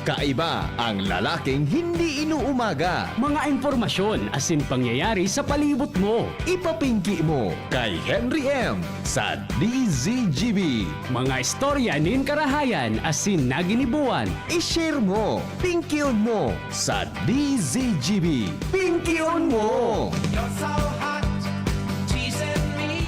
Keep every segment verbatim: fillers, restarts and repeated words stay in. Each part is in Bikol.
Kaiba ang lalaking hindi inuumaga. Mga impormasyon asin pangyayari sa palibot mo. Ipapingki mo kay Henry M sa D Z G B. Mga istorya nin karahayan asin naginibuan. I-share mo, pingkion mo sa D Z G B. Pingkion mo! You're so hot, teasing me.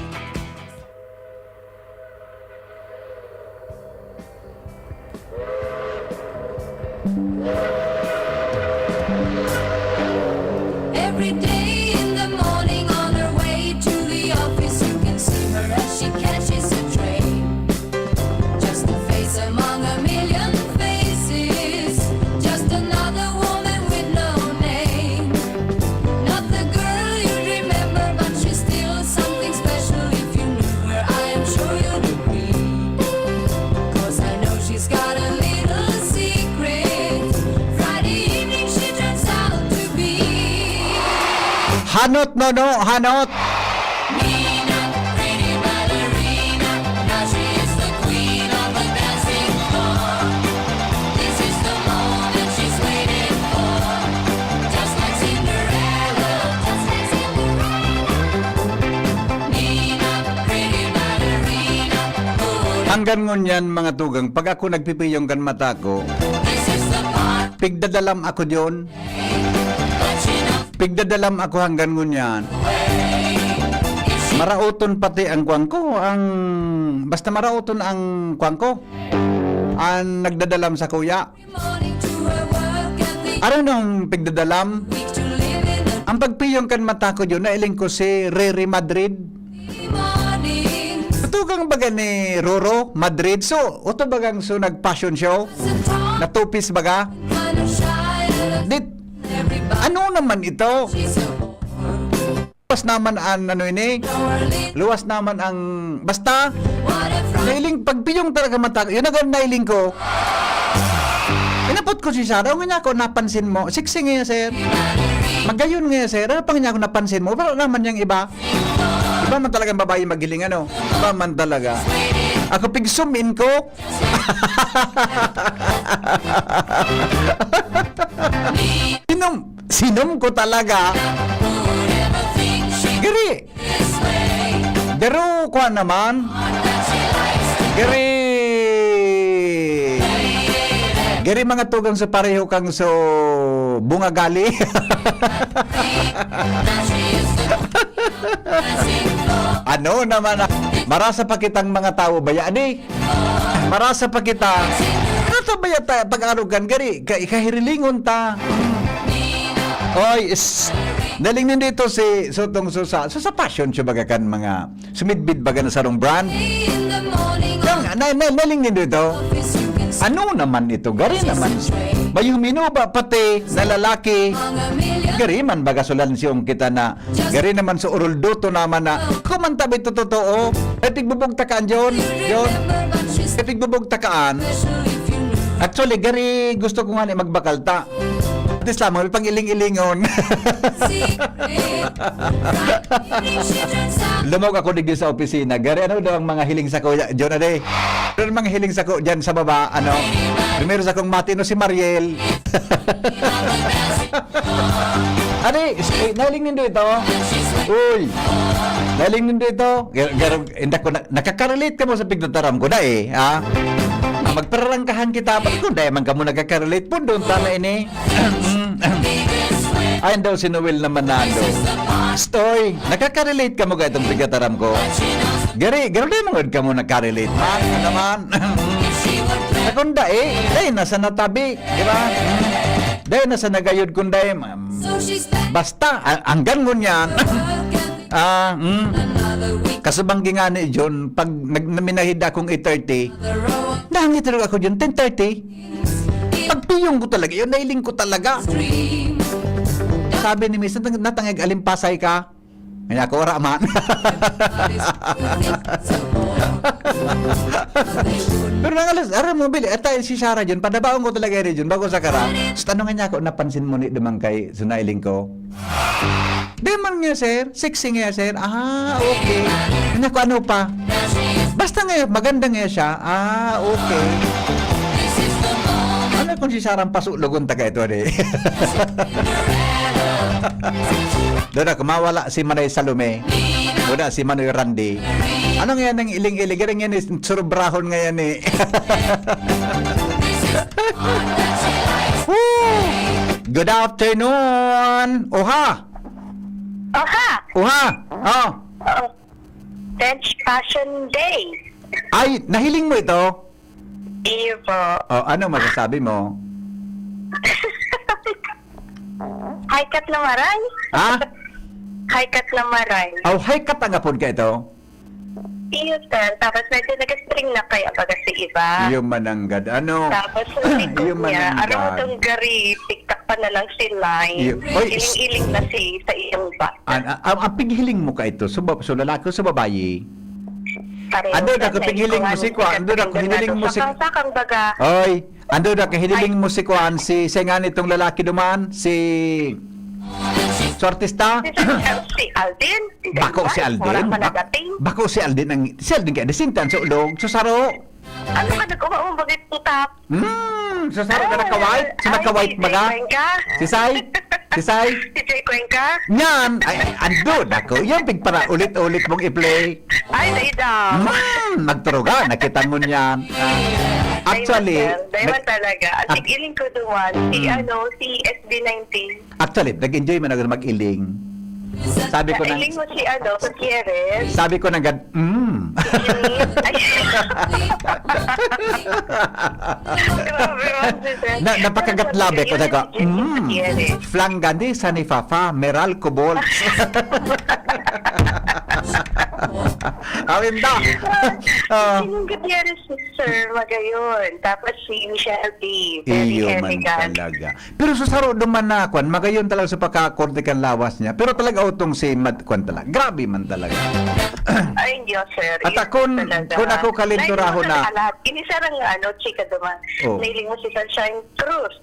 Every day in the morning on her way to the office, you can see her as she catches a train. Just a face among a million faces, just another woman with no name. Not the girl you'd remember, but she's still something special. If you knew her, I am sure you'd agree. 'Cause I know she's got a little secret. Friday evening she turns out to be Hanot, Nono, hanot! Nina, pretty ballerina. Now she is the queen of the dancing floor. This is the moment she's waiting for. Just like Cinderella, just like Cinderella. Nina, pretty ballerina. Hanggan ngunyan, mga tugang, pag ako nagpipiyong kan mata ko, This is the part. Pigdadalam ako diyon. Pigdadalam ako hanggan ngunyan. Maraoton pati ang kuwan ko, ang, basta maraoton ang kuwan ko. Ang nagdadalam sa kuya. Aram nang pigdadalam? Ang pagpiyong kan mata ko diyon, nailing ko si Riri Madrid. Tugang baga ni Roro Madrid. So, oto bagang so nag-fashion show? Natupis baga? Dit, ano naman ito? Luwas naman ang ano ini? Luwas naman ang, basta, nailing, pagpiyong talaga mata, yun ang nailing ko. Inapot ko si Sarah, "O, nga niya ako, napansin mo? Sexy nga, sir. Magayon nga, sir. Ano pa nga niya ako napansin mo? Wala naman niyang iba." Iba man talagang babae maghiling, ano? Iba man talaga. Ako, pigsumin ko. Sinom, sinom ko talaga. Giri. Pero, kuwan naman. Giri. Giri, mga tugang, sa pareho kang so bunga gali. Ano naman, ah, marasa pa kitang mga tawo, baya, di? Marasa pa kita. Ano to, baya, ta-, pag-arugan, gari, ka-, kahirilingon ta. Oy, is, naling nindito si Sotong Susa. So, sa fashion show baga kan mga sumidbid baga na sarong brand. Nang, na, na, naling nindito. Ano naman ito? Gari naman. May huminuba pati na lalaki. Gari man baga sulan siyong kita na. Gari naman sa urulduto naman na. Kuman tabi to totoo. Ay, pigbubugtakaan, John. John. Ay, pigbubugtakaan. Actually, gari gusto ko nga ni magbakal ta. At least lamang, may pang-iling-ilingon. Lumog ako digdi sa opisina. Gari, ano daw ang mga hiling sa kuya? John, ade. Pero ang mga hiling sa ko dyan sa baba, ano? Primero sa kong mati, no, si Mariel. Ade, eh, nailing nindo ito? Uy! Nailing nindo ito? Gar-, gar-, hindi ko na, nakakarelate ka mo sa pigtataram ko na eh, ha? Ah, magpararangkahan kita. Ba't kung dahil man ka mo nakakarelate? Pundon, tama ini. Ay, daw si Noel na Manalo. Stoy, nakaka-relate ka mo ka itong pigkataram ko? Gari, garo na mangod ka mo nakarelate, man. Ano man? Akong dae, dahil nasa natabi, di ba? Dahil nasa nagayod kong dae, ma-, basta, a-, hanggang ngunyan. Ah, mm. Kasubanggi nga ni John, pag nag-, naminahid akong eight thirty, nangit ako, John, ten thirty. Pagpiyong ko talaga yun, nailing ko talaga. Sabi ni Mister, "Natang-, natangag alimpasay ka?" Kaya ako, "Wala man." Pero nang alas, aram mo, Bili, at tayo si Sarah dyan, padabaon ko talaga rin dyan, bago sa kara. So, tanong nga niya ako, "Napansin mo ni dumang kay sa nailing ko?" "Di man nga, sir. Sexy nga, sir." "Ah, okay." Ano ko, ano pa? "Basta nga, maganda nga siya." "Ah, okay." Ano Kung si Sarang pasulogon taga ito, di. Doon ako, mawala si Manay Salome. Wala si Manoy Randy. Ano nga yan ang iling-iling? Ganun yan, eh, surubrahon nga yan, eh. Woo! Good afternoon! Oha! Oha! Oha! Oh. Oh. French Fashion Day. Ay, nahiling mo ito? Iyo po. Oh, ano masasabi mo? High cut na maray. Ha? High cut na maray. Oh, high cut ang apod ka ito? Iyo, sir. Tapos medyo nag-string na kaya baga si iba. Iyo mananggad. Ano? Tapos sa likod Iyo niya, mananggad. Ano mo tong gari, tiktak pa na lang si line. Iyo. Oy, s- Iling-iling na si sa iyong ba. An, a, a, ang pighiling mo ka ito, so, ba- so lalaki o sa babayi? Pareho, Ando sir. na ko Nahiling pighiling ko mo nga si ni kwa, Sir ando na ko Fernando hiniling mo si Sakang-sakang baga. Oy, ando na ko hiniling Ay. mo si kwan, si, si nga nitong lalaki duman, si, si artista? Si Sir, si Alden. Hindi Bako ba? si Alden? Wala pa Bak- nagating. Bako si Alden ang, si Alden kaya disintan sa ulog, sa saro. Ano ka nag-umaong bagay puta? Hmm, so saro ka Ah, naka-white? So ay, naka-white D J baga? Cuenca. Si Sai? Si Sai? D J Cuenca? Yan! Ay, ay, ando, dako. Yan, pigpara, ulit-ulit mong i-play. Ay, naida. Hmm, magturuga, nakita mo niyan. Actually, Diamond, sir. Diamond nag- talaga. Ang At- tig-iling ko duman, si Mm. ano, si S B nineteen. Actually, nag-enjoy man ako mag-iling. Sabi ko nang Nailing mo si ano, Gutierrez. Sabi ko nang gad-, mm. Ay. Grabe, Ma'am Giselle. Na, napakagatlabe ko, Pero sabi ko, sabi ko, "Mm. Gutierrez. Flanggani sa ni Fafa, Meral Kubol." Awin daw. Ah. Sinong Gutierrez, sir, magayon. Tapos si Michelle B. Very Iyo man elegant. talaga. Pero sa saro duman na, kwan, magayon talaga sa pagkakorte kan lawas niya. Pero talaga utong si Mad-, kwan talaga. Grabe man talaga. Ay, Diyos, sir. At Yun akon, talaga. kun ako kalinturahon Dahil na sa lahat, ini, sir, ang, ano, chika duman. Oh. Nailing mo si Sunshine Cruz.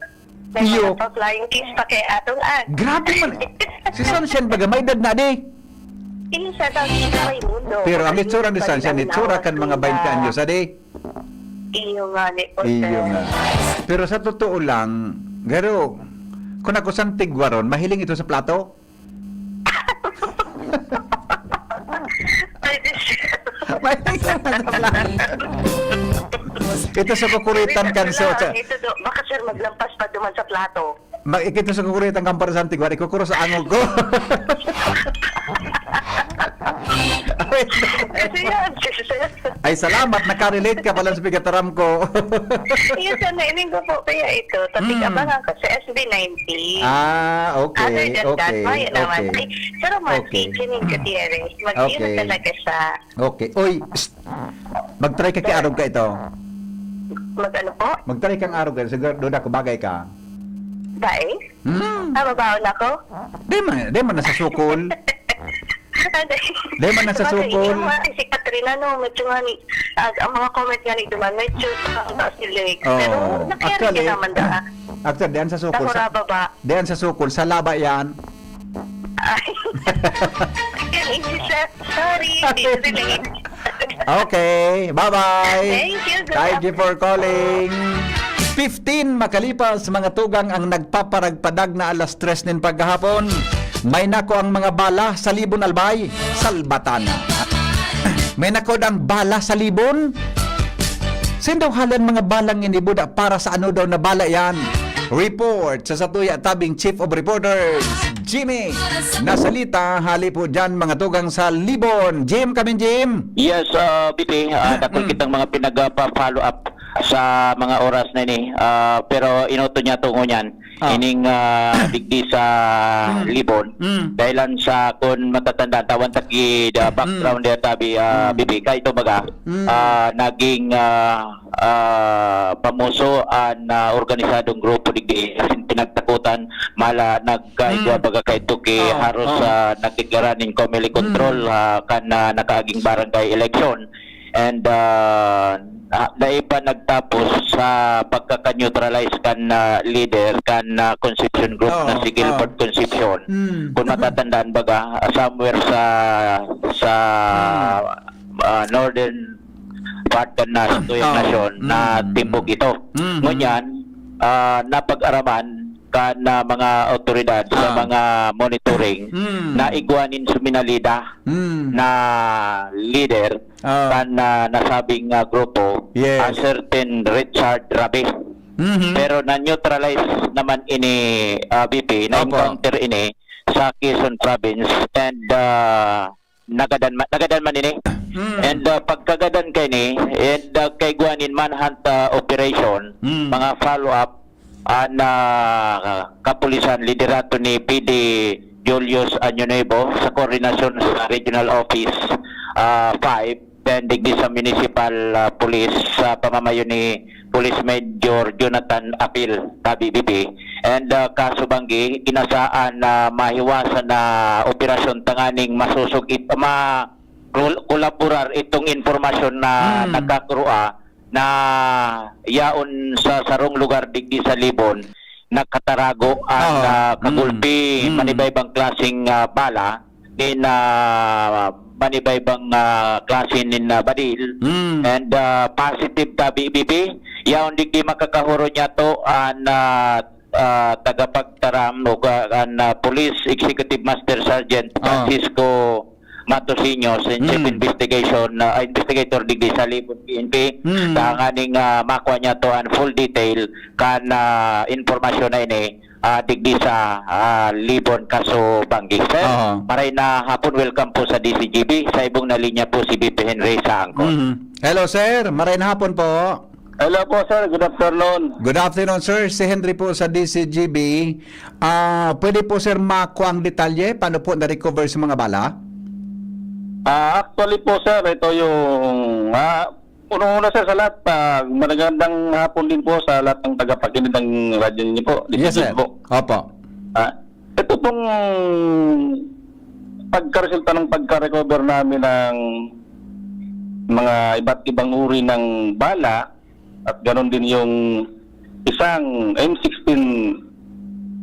May Iyo. mga pa-flying kiss pa kay atong ad. Grabe man. Si Sunshine, baga, may edad na, di? Ini, sir, ang may mundo. Pero ang Ang itsura ni liit pa Sunshine, rin ang itsura kan mga nawas baynte nila. anyos, adi? Iyo nga ni po, Iyo sir. nga. Pero sa totoo lang, garo, kung ako sa tigwaron, mahiling ito sa plato? Pwede, sir. Mahiling ito sa plato. Ito sa kukuritan Pwede, kan sir, so, lang. sa Ito do, baka, sir, maglampas pa duman sa plato. Ma-, ikito sa kukuritang kampara sa antigwa, ikukuro sa angog ko. Kasi yan, sir. Ay, salamat, nakarelate ka pala sa pigataram ko. Yes, sir, nailing ko po kaya ito. Tapos Mm. abangan ko sa S B ninety. Ah, okay, Other than that, okay, wala naman. okay. Ay, sir, Marky, Okay. Janine Gutierrez, mag-iwan Okay. talaga siya. Okay. Oy, psst. Mag-try ka kay arog ka ito. Mag-ano po? Mag-try kang arog ka. Siguro, doon ako bagay ka. Bae? Hmm. Ah, mabaon ako? Di man, di man nasa sukol. Di man nasa Sabagay, sukol. yung mga si Katrina, no, medyo nga ni, ah, ang mga comment nga ni Duman, medyo sa ang taas ni Lex. Oo. Pero, nakiyari Actually, ka naman da. actually, di yan sa sukol. Sa Sa, baba. di yan sa sukol. Sa laba yan. Ay. Yan, easy, sir. Sorry, di relate. Okay, bye-bye. Thank you, good Thank you for afternoon. calling. Fifteen makalipas, mga tugang, ang nagpaparagpadag na alas tres nin paghahapon. May nako ang mga bala sa Libon, Albay, Salbatana. May nako ang bala sa Libon. Sindaw halan mga balang inibuda para sa ano daw na bala yan? Report sa satuya tabing Chief of Reporters, Jimmy Nasalita. Hali po dyan, mga tugang sa Libon. Jim, kami, Jim. Yes, ah, Bibi, ah, Mm. dako kitang mga pinagpa-follow up sa mga oras na ini. Ah, pero inuto niya tungo niyan. Ah. Ining, ah, digdi sa Mm. Libon. Mm. Dahilan sa, kung matatandaan, tawan ta ki, the Mm. background there, tabi, ah, Mm. Bibi, kay ito baga, Mm. ah, naging, ah, ah, pamuso an, ah, organisadong grupo digdi, asin pinagtakutan, mala, nagkaigwa Mm. baga kaito ki Oo, haros, oo. ah, nagdeklara nin Comelec control, Mm. ah, kan, ah, nakaaging barangay election. And, ah, ah, dai pa nagtapos sa pagkaka-neutralize kan, ah, leader kan, ah, Concepcion Group Oo, na si Gilbert oo. Concepcion. Mm. Kung matatandaan baga, somewhere sa, sa, Mm. ah, northern part kan na, sa tuyang Oo. nasyon na Mm. timbog ito. Mm. Ngunyan, ah, napag-araman kan, ah, mga awtoridad sa Ah. mga monitoring Mm. na igwa nin suminalida Mm. na leader Ah. kan, ah, nasabing, ah, grupo, Yes. a certain Richard Rabi. Mhm. Pero na-neutralize naman ini, ah, V P, Opo. na-encounter ini sa Quezon Province and, ah, nagadan ma-, nagadan man ini. Mm. And, ah, pagkagadan kaini, and, ah, kaigwa nin manhunt, ah, operation, Mm. mga follow-up, an, ah, kapulisan liderato ni P D Julius Año Nuevo sa koordinasyon sa Regional Office, ah, five, then digdi sa Municipal, ah, Police sa pamamayo ni Police Major Jonathan Apil, tabi B P. And, ah, kaso banggi, inasaan na mahiwasan na operasyon tanganing masusog it-, ma-, kol-, kolaborar itong impormasyon na Hmm. nagkakurua na yaon sa sarong lugar digdi sa Libon, nagkatarago ang, Oo. ah, kagulpi, Hmm. Hmm. manibaybang klaseng, ah, bala, nin, ah, manibaybang, ah, klase nin, ah, baril. Hmm. And, ah, positive tabi, B P. Yaon digdi makakahuro niya to an, ah, ah, tagapagtaram o ka-, an, ah, Police Executive Master Sergeant Ah. Francisco Matosiño, si Chief Hmm. Investigation, ah, Investigator digdi sa Libon P N P. Hmm. Tanganing, ah, makwa niya to an full detail kan, ah, impormasyon na ini, ah, digdi sa, ah, Libon, Kaso Banggi. Sir, Aha. maray na hapon, welcome po sa D C G B. Sa ibong na linya po si V P Henry sa Angkor. Mhm. Hello, sir. Maray na hapon po. Hello po, sir. Good afternoon. Good afternoon, sir. Si Henry po sa D C G B. Ah, pwede po, sir, makuha ang detalye? Paano po na-recover sa mga bala? Ah, actually po, sir, ito yung, ah, unang-una, sir, sa lahat, ah, magandang hapon din po sa lahat ng tagapakinig ng radyo ninyo po, Yes, D C G sir. po. Opo. Ah, ito pong pagkaresulta ng pagka-recover namin ng mga iba't ibang uri ng bala at ganon din yung isang M sixteen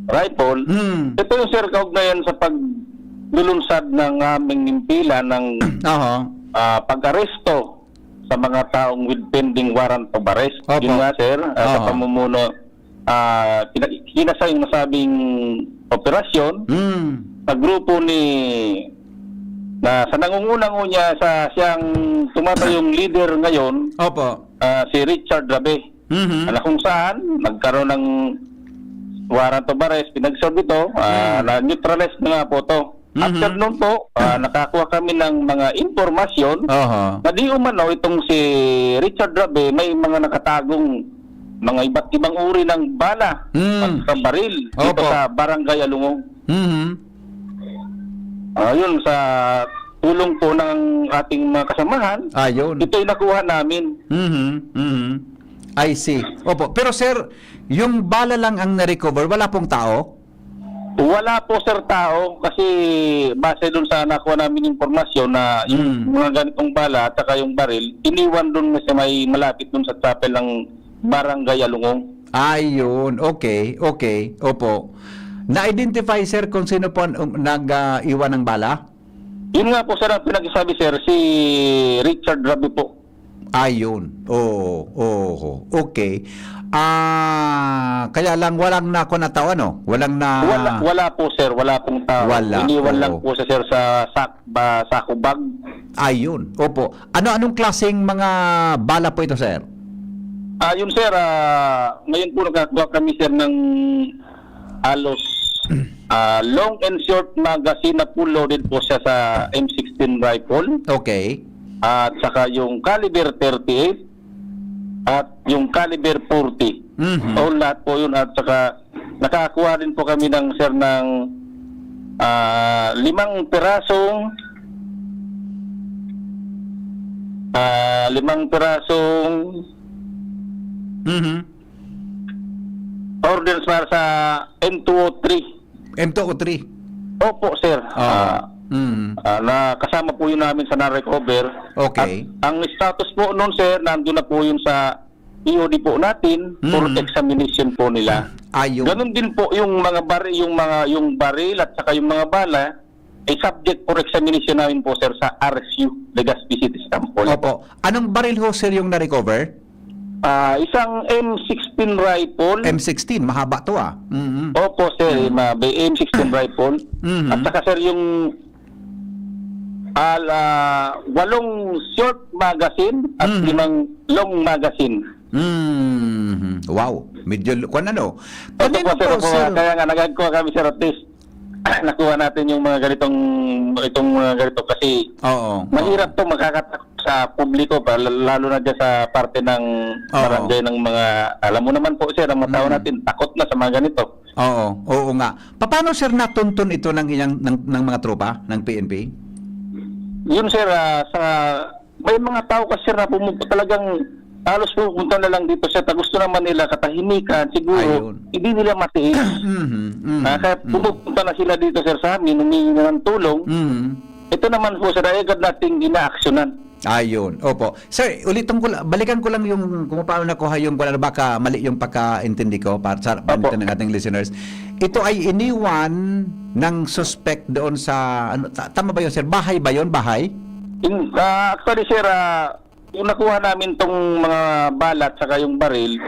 rifle, Hmm. ito yung, sir, kaugnayan sa paglulunsad ng aming nimpila ng, Aha. ah, pag-aresto sa mga taong with pending warrant of arrest. Opo. Yun nga, sir, ah, sa Aha. pamumuno, ah, pina-, kinasa yung nasabing operasyon Hmm. sa grupo ni, na sa nangungunang unya sa siyang tumatayong leader ngayon, Opo. ah, si Richard Rabe. Mhm. Na kung saan nagkaroon ng warrant of arrest, pinag-serve ito, ah, Hmm. na-neutralize na nga po ito. Mhm. After nun po, ah, nakakuha kami ng mga impormasyon Aha. na di umano itong si Richard Rabe may mga nakatagong mga iba't ibang uri ng bala Hmm. at sa baril dito Opo. sa Barangay Alungong. Mhm. Ah, yun, sa tulong po ng ating mga kasamahan, Ayun. ito'y nakuha namin. Mhm, mhm. I see. Opo. Pero sir, yung bala lang ang na-recover, wala pong tao? Wala po, sir, tao. Kasi base dun sa nakuha namin impormasyon na yung Mm. mga ganitong bala at saka yung baril, iniwan dun sa may malapit dun sa chapel ng Barangay Alungong. Ayun. Okay, okay. Opo. Na-identify, sir, kung sino po ang, um, nag, ah, iwan ng bala? Yun nga po, sir, ang pinagsasabi, sir, si Richard Rabi po. Ayun. Oo, oo. Okay. Ah, kaya lang walang nakuha na tao, ano? Walang na Wala, wala po, sir. Wala pong tao. Wala, Iniwan lang oo. po siya, sir, sa sak-, ba, sako bag. Ayun. Opo. Ano, anong klaseng mga bala po ito, sir? Ah, yun, sir, ah, ngayon po nagkakakuha kami, sir, ng halos, ah, long and short magazine na full loaded po siya sa M sixteen rifle. Okay. At saka yung caliber thirty-eight at yung caliber forty. Mhm. All lahat po yun. At saka nakakuha din po kami ng, sir, ng, ah, limang pirasong, ah, limang pirasong Mhm. ordnance para sa M two oh three. M two oh three. Opo, sir. Oo. Ah, Mm. ah, na kasama po yun namin sa na-recover. Okay. At ang status po nun, sir, nandun na po yun sa E O D po natin for Mm. examination po nila. Ayun. Ganun din po yung mga bari-, yung mga, yung baril at saka yung mga bala, ay subject for examination namin po, sir, sa R S U, Legazpi City Sample. Opo. Anong baril ho, sir, yung na-recover? Ah, isang M sixteen rifle. M sixteen, mahaba to, ah. Mm. Opo, sir. Mm. Ma-, may M sixteen rifle. Mhm. At saka, sir, yung, al-, ah, walong short magazine at Mhm. limang long magazine. Mhm. Wow. Medyo l-, kwan ano. Opo Kanino po, sir, to, opo. sir? Kaya nga, nagagkuha kami, sir, at least, nakuha natin yung mga ganitong, itong mga ganito kasi Oo, oo. mahirap to makakatakot sa publiko pa, lalo na dyan sa parte ng Oo. barangay ng mga, alam mo naman po, sir, ang mga tao Mm. natin, takot na sa mga ganito. Oo, oo nga. Papaano, sir, natunton ito ng iyang, ng, ng mga tropa ng P N P? Yun, sir, ah, sa, may mga tao kasi, sir, na pumu-, talagang halos pupunta na lang dito, sir, ta gusto naman nila katahimikan, siguro, Ayun. hindi nila matiis. Mhm, mhm, Ah, kaya mhm. pumupunta na sila dito, sir, sa amin, humingi na ng tulong. Mhm. Ito naman po, sir, ay agad nating inaaksyonan. Ayun, opo. Sir, ulitin ko la-, balikan ko lang yung kung paano nakuha yung, kung ano, baka mali yung pagkaintindi ko para sa Opo. ng ating listeners. Ito ay iniwan ng suspect doon sa, ano, ta-, tama ba yun, sir? Bahay ba yun? Bahay? In, ah, actually, sir, ah, yung nakuha namin tong mga balat saka yung baril,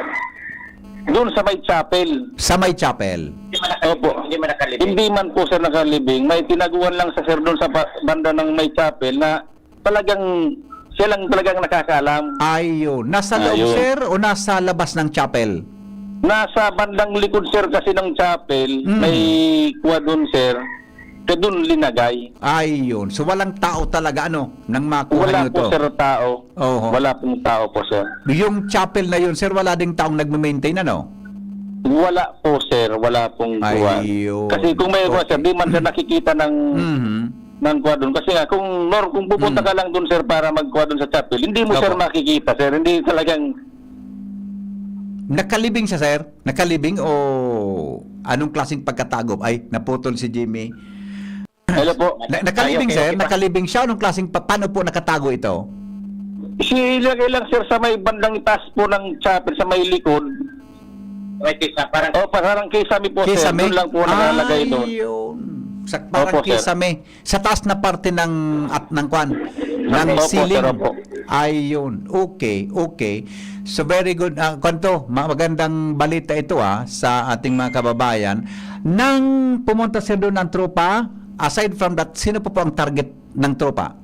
doon sa may chapel. Sa may chapel? Opo. Hindi man nakalibing. Hindi man po, sir, nakalibing. May tinaguan lang sa, sir, doon sa pa-, banda ng may chapel na talagang, siya lang talagang nakakaalam. Ayun. Nasa loob, Ayun. sir, o nasa labas ng chapel? Nasa bandang likod, sir, kasi ng chapel, Mm. may kuwa doon, sir. Kaya doon linagay. Ayun. So, walang tao talaga, ano, nang makuha Wala niyo po, to? sir, tao. Oho. Wala pong tao po, sir. Yung chapel na yun, sir, wala ding taong nagme-maintain, ano? Wala po, sir. Wala pong kuwan. Ayun. Kasi kung may kuwan, sir, Okay. di man siya nakikita ng, Mhm. ng kuwan doon. Kasi nga, kung nor-, kung pupunta Mm. ka lang doon, sir, para magkuwan doon sa chapel, hindi mo, sir, Opo. makikita, sir. Hindi talagang Nakalibing siya, sir? Nakalibing o anong klaseng pagkatago? Ay, naputol si Jimmy. Hello po. Na-, nakalibing, Ay, okay, sir? okay pa. Nakalibing siya? Anong klaseng pa-, paano po nakatago ito? Silagay lang, sir, sa may bandang itaas po ng chapel, sa may likod. May kisa, parang Oh, parang kisame po, sir. Kisame? Doon lang po nakalagay doon. Ayun. Sa, parang Opo, sir. kisame. Sa taas na parte ng, at, ng kwan, ng Opo, sir, ceiling. opo. Ayun. Okay, okay. So, very good. Ah, kwan to, ma-, magandang balita ito, ah, sa ating mga kababayan. Nang pumunta, sir, doon ang tropa, aside from that, sino po po ang target ng tropa?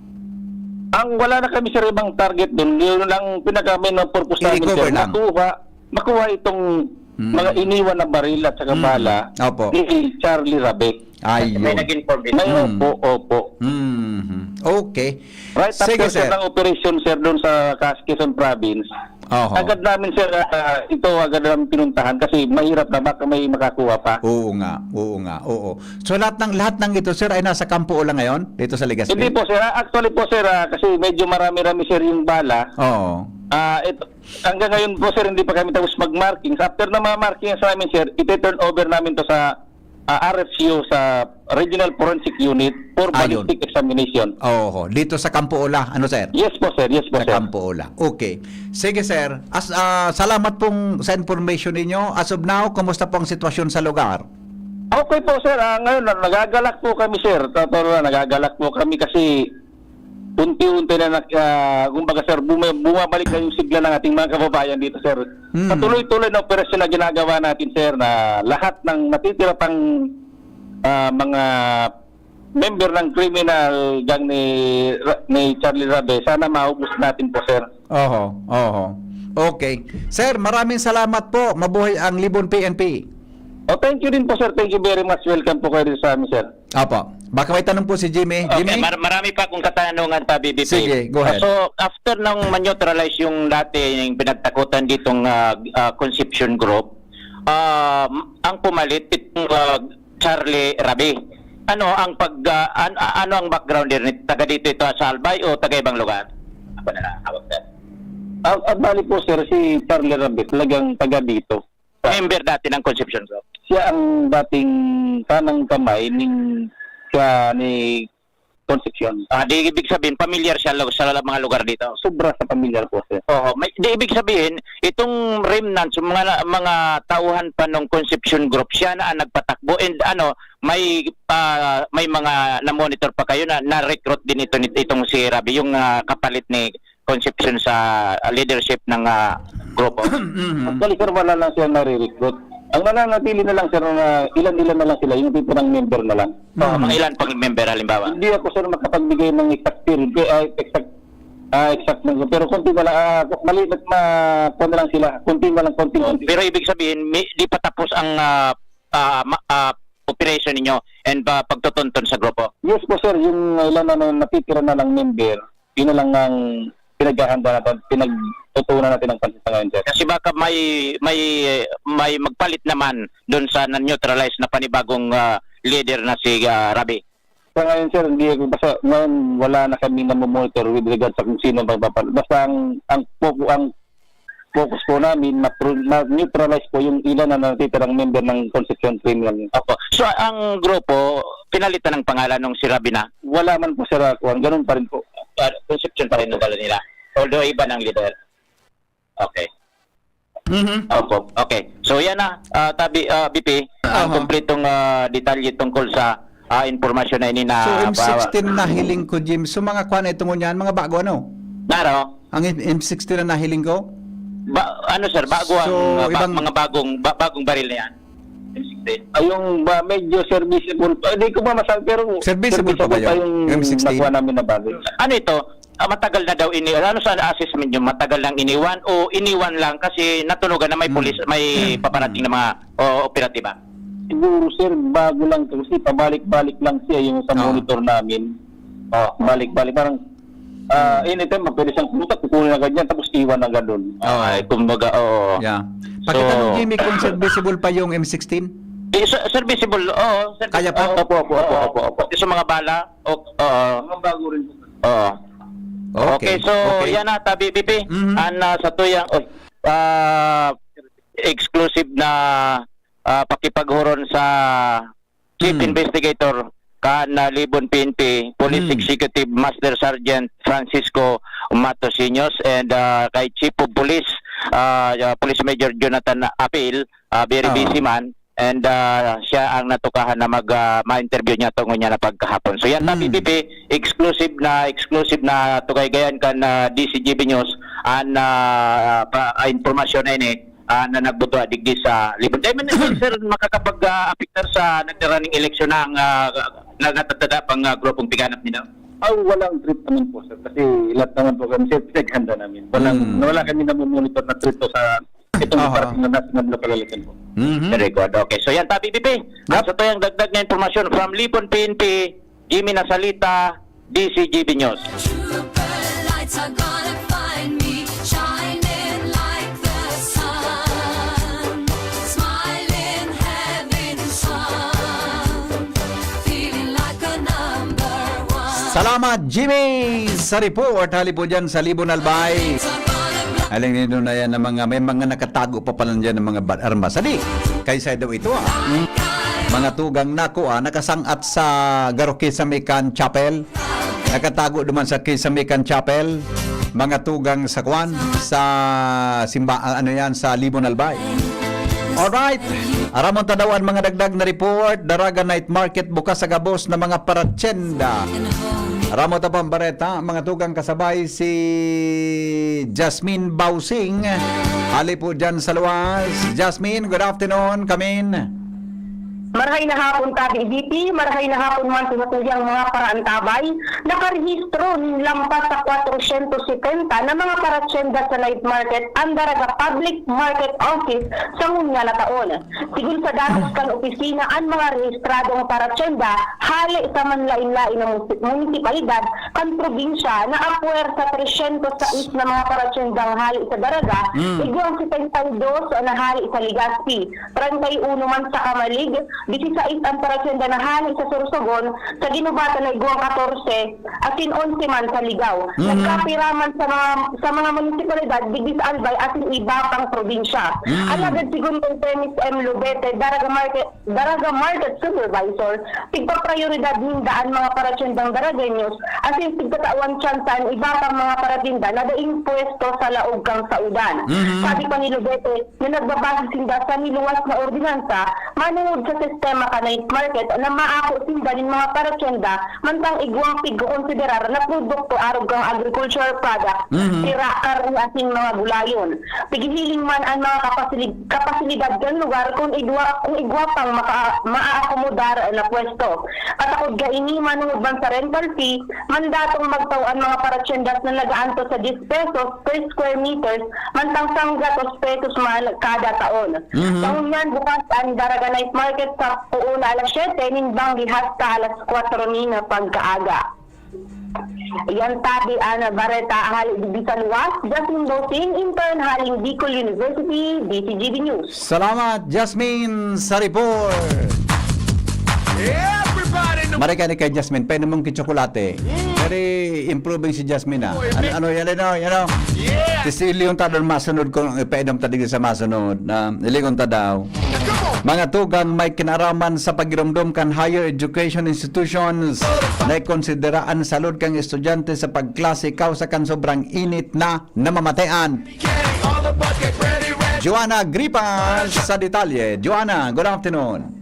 Ang wala na kami, sir, ibang target doon. Yun lang pinaka main na purpose namin, I-recover sir. lang. Makuha, makuha itong Mm. mga iniwan na baril at saka Mm. bala Opo. ni Charlie Rabe. Ayun. May nag-inform din. May Mm. opo, opo. Mhm. Okay. Right Sige, after, sir, sir. ng operation, sir, doon sa Cas-, Quezon Province, Oho. agad namin, sir, ah, ito agad namin pinuntahan kasi mahirap na baka may makakuha pa. Oo nga, oo nga, oo. So, lahat ng, lahat ng ito, sir, ay nasa Kampo Ola ngayon, dito sa Legazpi? Hindi po, sir. Ah, actually po, sir, ah, kasi medyo marami-rami, sir, yung bala. Oo. Ah, ito, hanggang ngayon po, sir, hindi pa kami tapos mag-markings. After na ma-markings namin, sir, ite-turn over namin to sa, ah, R F U, sa Regional Forensic Unit for Ayun. ballistic examination. Oho, dito sa Kampo Ola, ano, sir? Yes po, sir. Yes po, Sa sir. Kampo Ola. Okay. Sige, sir. As, ah, salamat pong sa information ninyo. As of now, kumusta po ang sitwasyon sa lugar? Okay po, sir. Ah, ngayon, na-, nagagalak po kami, sir. Totoo na, nagagalak po kami kasi unti-unti na nag-, ah, kumbaga, sir, buma-, bumabalik na yung sigla ng ating mga kababayan dito, sir. Mm. Patuloy-tuloy na operasyon na ginagawa natin, sir, na lahat ng natitira pang, ah, mga member ng criminal gang ni Ra-, ni Charlie Rabe, sana maubos natin po, sir. Oho, oho. Okay. Sir, maraming salamat po. Mabuhay ang Libon P N P. Oh, thank you din po, sir. Thank you very much. Welcome po kayo dito sa amin, sir. Opo. Baka may tanong po si Jimmy. Okay, Jimmy? mar-, marami pa akong katanungan pa, B B P. Sige, go ahead. So, after nang ma-neutralize yung dati, yung pinagtakutan ditong, ah, ah, Concepcion Group, ah, ang pumalit, itong, ah, Charlie Rabi. Ano ang pag, ah, an-, ah, ano ang background din? Taga dito ito sa Albay o taga ibang lugar? Ako na lang, hawak, sir. Ah, ah, bali po, sir, si Charlie Rabi, talagang taga dito. Member dati ng Concepcion Group. Siya ang dating kanang kamay ning, siya ni Concepcion. Ah, di ibig sabihin, pamilyar siya lo-, sa mga lugar dito? Sobra sa pamilyar po, sir. Oo, may, di ibig sabihin, itong remnants, yung mga, mga tauhan pa nung Concepcion Group, siya na ang nagpatakbo. And ano, may, ah, may mga na-monitor pa kayo na na-recruit din ito, nit-, itong si Rabi, yung, ah, kapalit ni Concepcion sa, ah, leadership ng, ah, grupo? Mhm. Actually, sir, wala lang siya nare-recruit. Ang nananatili na lang, sir, na ilan-ilan na lang sila, yung titirang member na lang. Oh, mga ilan pang member, halimbawa? Hindi ako, sir, makapagbigay ng exact figure, ah, exact, ah, exact number. Pero konti na lang, ah, mali, ma, kuwan na lang sila. Konti na lang, konti, Oh, konti. pero ibig sabihin, may, di pa tapos ang, ah, ah, ma, ah, operation ninyo and, ah, pagtutunton sa grupo? Yes po, sir, yung ilan na, na natitira na lang member, yun na lang ang pinaghahanda natin, pinagtutuunan natin ng pansin sa ngayon, sir. Kasi baka may, may, may magpalit naman doon sa na-neutralize na panibagong, ah, leader na si, ah, Rabi. Sa ngayon, sir, hindi ako, basta ngayon wala na kami namomonitor with regard sa kung sino ang magpapalit. Basta ang, ang, focus, ang focus po namin, ma, ma-neutralize po yung ilan na natitirang member ng Concepcion Premier. Opo. So, ang grupo, pinalitan ng pangalan nung si Rabi na? Wala man po, sir, ako. Ang ganun pa rin po. Ah, Concepcion pa rin ang dala nila. Although iba ng leader. Okay. Mhm. Opo. Okay. So, yan na, ah, tabi, ah, B P, ang Aha. Kompletong, ah, detalye tungkol sa, ah, impormasyon na ini na So, M sixteen na hiling ko, Jim. So, mga kwan na itong ngunyan, mga bago, ano? Naro, Ang M- M sixteen na nahiling ko? ba, ano, sir, bago ang, So, ah, ba, ibang- mga bagong, ba, bagong baril na yan? M sixteen. Ay, yung ba, medyo serviceable pa. Hindi ko pa masabi, pero Serviceable pa ba yun? yung M sixteen? nakuha namin na bagay. Ano ito? Ah, matagal na daw ini, ano sa assessment nyo? Matagal nang iniwan o iniwan lang kasi natunogan na may Hmm. pulis, may paparating na mga, o, operatiba? Siguro, sir, bago lang ito kasi pabalik-balik lang siya yung sa Oo. monitor namin. Oh, balik-balik. Parang, ah, anytime, pwede siyang pumunta, kukunin agad yan, tapos iwan agad doon. Oo. Ay, kumbaga, oo. Yeah. Pakita So- mo, Jimmy, kung serviceable pa yung M sixteen? Eh, ser- serviceable, oo. Service, Kaya pa? Oo, opo, opo, opo, opo, opo. Sa mga bala, o, oo. Mga bago rin po. Oo. Okay. Okay, so, Okay. yan na, tabi, B P. Mhm. Ang, ah, sa tuyang, oy, ah, exclusive na, ah, pakipaghuron sa Chief Mhm. Investigator kan, ah, Libon P N P, Police Mhm. Executive Master Sergeant Francisco Matosiños, and, ah, kay Chief of Police, ah, ah, Police Major Jonathan Apil, ah, very Ah. busy man. And, ah, siya ang natukahan na mag, ah, ma-interview niya tungo niya na pagkahapon. So, yan, tabi, Mm. B P, exclusive na, exclusive na tukay gayan kan, ah, D C G B News, an, ah, pa, ah, impormasyon na ini, ah, na nagbuto digdi sa Libon. Dahil man, sir, makakapag, ah, apektar sa nagdaraning eleksyon na ang, ah, nagtatanda pang, ah, grupong piganap nila? Ah, walang threat naman po, sir. Kasi lahat naman po kami, sir, pinaghanda namin. Walang, Hmm. wala kami namomonitor na threat po sa itong Aha. department na national local election po. Mhm. Very good. Okay. So, yan, tabi, B P. Yep. Sa tuyang dagdag na impormasyon from Libon P N P, Jimmy Nasalita, D C G B News. Trooper lights are gonna find me shining like the sun, smiling, having fun, feeling like a number one. Salamat, Jimmy, sa report. Hali po dyan sa Libon Albay. Lights are gonna Aling nino na yan ng mga, may mga nakatago pa pala dyan ng mga bat armas. Sali, kaysa daw ito ah. Hmm? Mga tugang nako ah, nakasangat sa Garo Kisamikan Chapel. Nakatago duman sa Kisamikan Chapel. Mga tugang sa kwan, sa simba, ah, ano yan, sa Libon Albay. Alright. Aramon ta daw an mga dagdag na report. Daraga Night Market bukas sa gabos na mga paratsenda. Aramon ta pang bareta, mga tugang kasabay si Jasmine Bausing. Hali po dyan sa luwas. Jasmine, good afternoon. Kamin. Marahay na hapon, Tabi V P. Marahay na hapon man sa satuyang mga paraantabay. Nakarehistro nin lampas sa kwatrosyentos setenta na mga paratsenda sa night market an Daraga Public Market Office sa ngunyan na taon. Sigon sa datos kan opisina, an mga rehistradong paratsenda hale sa manlain-lain na musi-, munisipalidad kan probinsya na apwer sa tresyentos sais na mga paratsendang hale sa Daraga, Mm. igwang setenta y dos na hale sa Legazpi, treinta y uno man sa Camalig, disisais an paratsenda na hale sa Sorsogon, sa Guinobatan na igwang katorse, asin onse man sa Ligao. Mhm. Nagkapira man sa mga, sa mga munisipalidad digdi sa Albay asin iba pang probinsya. Mhm. Alagad sigon kay Temis M. Lubete, Daraga Market, Daraga Market Supervisor, tigpaprayoridad ninda an mga paratsendang Daragueños asin tigtatawan tsansa an iba pang mga paratinda na daing pwesto sa laog kan saodan. Mhm. Sabi pa ni Lubete, na nagbabase sinda sa niluwas na ordinansa manongod sa sistema kan night market na maako sinda nin mga paratyenda mantang igwang pigkokonsiderar na produkto arog kan agricultural product, Mhm. sira, karne asin mga gulayon. Pighihiling man an mga kapasilid-, kapasilidad kan lugar kun igwa, kun igwa pang maka-, maaakomodar na pwesto. Katakod kaini, manongod man sa rental fee, mandatong magtao an mga paratyendas na nag-aantos sa diyes pesos per square meters, mantang sanggatos pesos man kada taon. Mhm. Sa ngunyan, bukas an Daraga Night Market sa poon na alas siyete nin banggi hasta alas kwatro nin pagkaaga. Yan tabi an bareta hali digdi sa luwas. Jasmine Bosing, intern haling Bicol University, D C G B News. Salamat, Jasmine, sa report. Everybody know. Maray ka ni kay Jasmine, painom mong ki tsokolate. Mm. Very improving si Jasmine, ah. Uy, ano, ano, yan, ano, yan, ano? Yeah. Si Leon Tadon masunod kung ipainom ta digdi sa masunod. Na, Leon ta daw. Mga tugang may kinaraman sa pagiromdom kan higher education institutions na ikonsidera an salud kan estudyante sa pagklase kawsa kan sobrang init na namamatean. Joanna Agripa sa detalye. Joanna, good afternoon.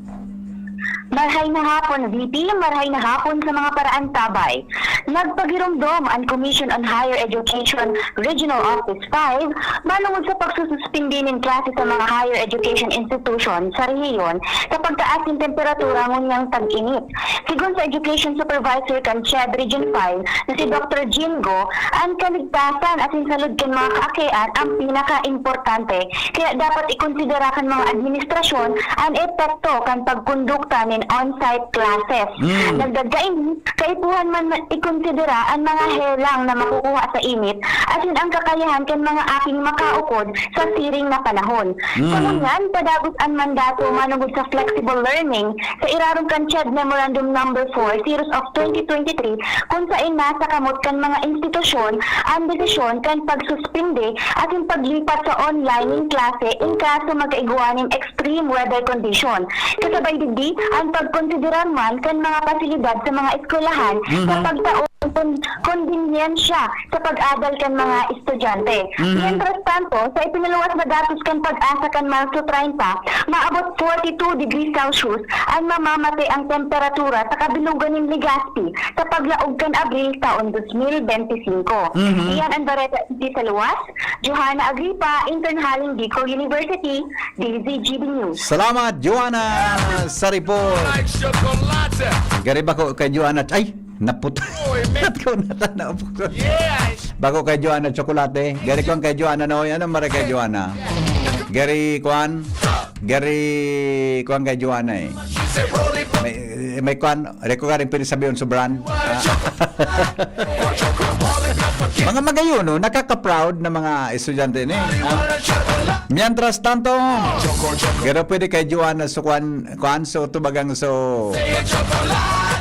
Marhay na hapon, V P. Marhay na hapon sa mga paraantabay. Nagpagiromdom an Commission on Higher Education Regional Office five manungod sa pagsususpindi nin klase sa mga higher education institution sa rehiyon sa pagtaas nin temperatura ngunyan tag-init. Sigon sa Education Supervisor kan CHED Region five na si Doctor Jim Go, an kaligtasan asin salud kan mga kaakian ang pinakaimportante, kaya dapat ikonsidera kan mga administrasyon an epekto kan pagkondukta nin on-site classes. Mm. Dagdag kaini, kaipuhan man ikonsidera an mga helang na makukuha sa init asin ang kakayahan kan mga aking makaukod sa siring na panahon. Mm. Sa ngunyan, padagos an mandato manungod sa flexible learning sa irarom kan CHED Memorandum Number four, Series of twenty twenty-three, kun saen nasa kamot kan mga institusyon an desisyon kan pagsuspindi asin paglipat sa online nin klase in kaso magkaigwa nin extreme weather condition. Kasabay digdi, an pagkonsiderar man kan mga pasilidad sa mga eskwelahan sa Mhm. pagtao kon-, konbenyensya sa pag-adal kan mga estudyante. Mhm. Mientras tanto, sa ipinaluwas na datos kan PAGASA kan Marso treinta, maabot forty-two degrees Celsius an mamamate ang temperatura sa kabilugan nin Legazpi sa paglaog kan Abril taon dos mil benti singko. Mhm. Iyan an bareta digdi sa luwas. Johanna Agripa, intern haling Bicol University, D Z G B News. Salamat, Joanna, sa report. Gari bako kay Joanna. Ay, naput-, naput-, ko na, naput-, ko. Bako kay Joanna, tsokolate. Gari kwan kay Joanna, no? Ano mara kay Joanna? Gari kwan? Gari kwan kay Joanna, eh. May, may kwan, reko ka rin pwede sabihin sa brand. Ah. Mga magayon, no? Nakaka-proud na mga estudyante ni. Ah. Mientras tanto, pero pwede kay Joanna, so kwan, kwan, so tubagang, so,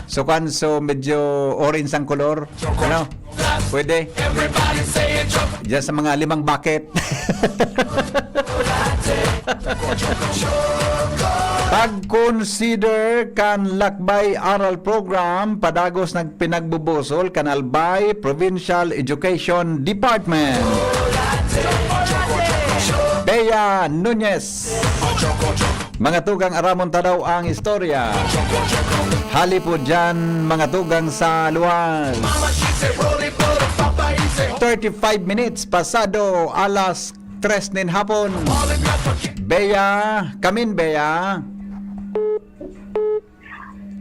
so kwan, so medyo orange ang kolor. Ano? Pwede? Diyan sa mga limang bucket. Pag-consider kan Lakbay Aral Program, padagos nagpinagbubusol kan Albay Provincial Education Department. Bea Nunez. Mga tugang, aramon ta daw ang istorya. Hali po dyan, mga tugang sa luwas. Thirty-five minutes pasado alas tres nin hapon. Bea, kamin Bea.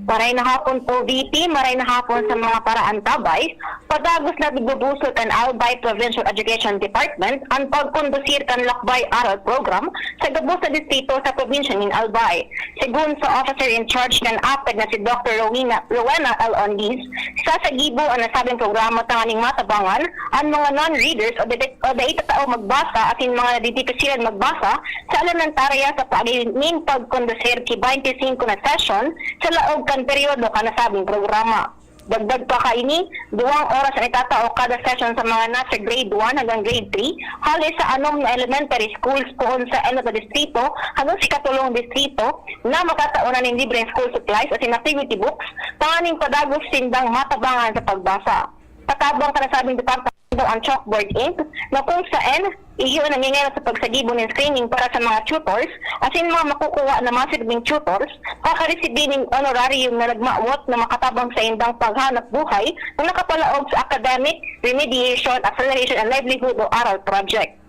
Maray na hapon po, V P. Maray na hapon sa mga paraantabay. Padagos na nagbubusol kan Albay Provincial Education Department an pagkondusir kan Lakbay Aral Program sa gabos na distrito sa probinsya nin Albay. Segun sa officer in charge kan APED na si Doktor Rowena, Rowena L. Ondiz, sasagibo an nasabing programa tanganing matabangan an mga non-readers o dai, o dai tatao magbasa asin mga nadidipisilan magbasa sa elementarya sa paagi nin pagkondusir ki baynte singko na sesyon sa laog kan peryodo kan nasabing programa. Dagdag pa kaini, duwang oras an itatao kada session sa mga nasa grade one hanggang grade three, hali sa anom na elementary schools poon sa enot na distrito hanggang sa ikatolong distrito, na makatao na nin libreng school supplies asin activity books, tanganing padagos sindang matabangan sa pagbasa. Katabang kan nasabing departamento, daw ang Chalkboard Inc, na kung saan iyo nangingirat sa pagsagibo nin screening para sa mga tutors, asin mga makukuha na masirbing tutors, kakaresibi nin honorarium na nagmawot na makatabang sa indang paghanap buhay na nakapalaog sa academic, remediation, acceleration, and livelihood o aral project.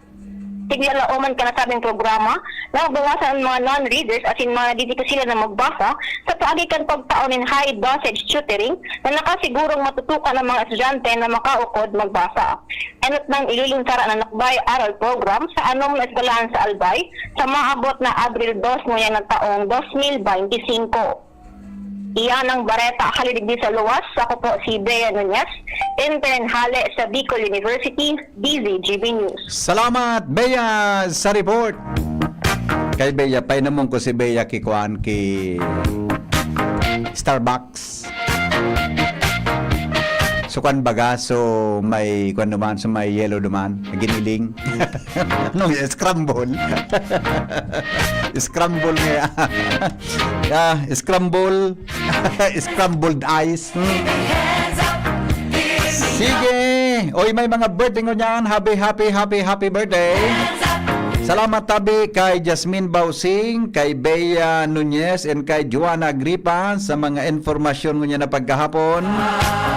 Tiglalaoman kan nasabing programa, nabawasan ang mga non-readers asin mga nadidikit sila na magbasa sa paagi kan pagtao nin high dosage tutoring na nakasigurong matutukan ang mga estudyante na makaukod magbasa. Enot nang ililinsaran ang Lakbay Aral Program sa anom na eskwelahan sa Albay sa maabot na Abril dos ngunyan na taong dos mil beinti singko. Iyan ang bareta hali digdi sa luwas. Ako po si Bea Nunez, intern hale sa Bicol University, D Z G B News. Salamat, Bea, sa report. Kay Bea, painamon ko si Bea ki kuan, ki Starbucks. So, kuan baga, so may kuan duman, so may yellow duman, giniling. Anong scramble? Scramble nga. Ah, scramble. Scrambled ice. Hmm. Sige. Oy, may mga birthday ngunyan. Happy, happy, happy, happy birthday. Salamat tabi kay Jasmine Bausing, kay Bea Nunez, and kay Joanna Agripa sa mga informasyon ngunyan na pagkahapon.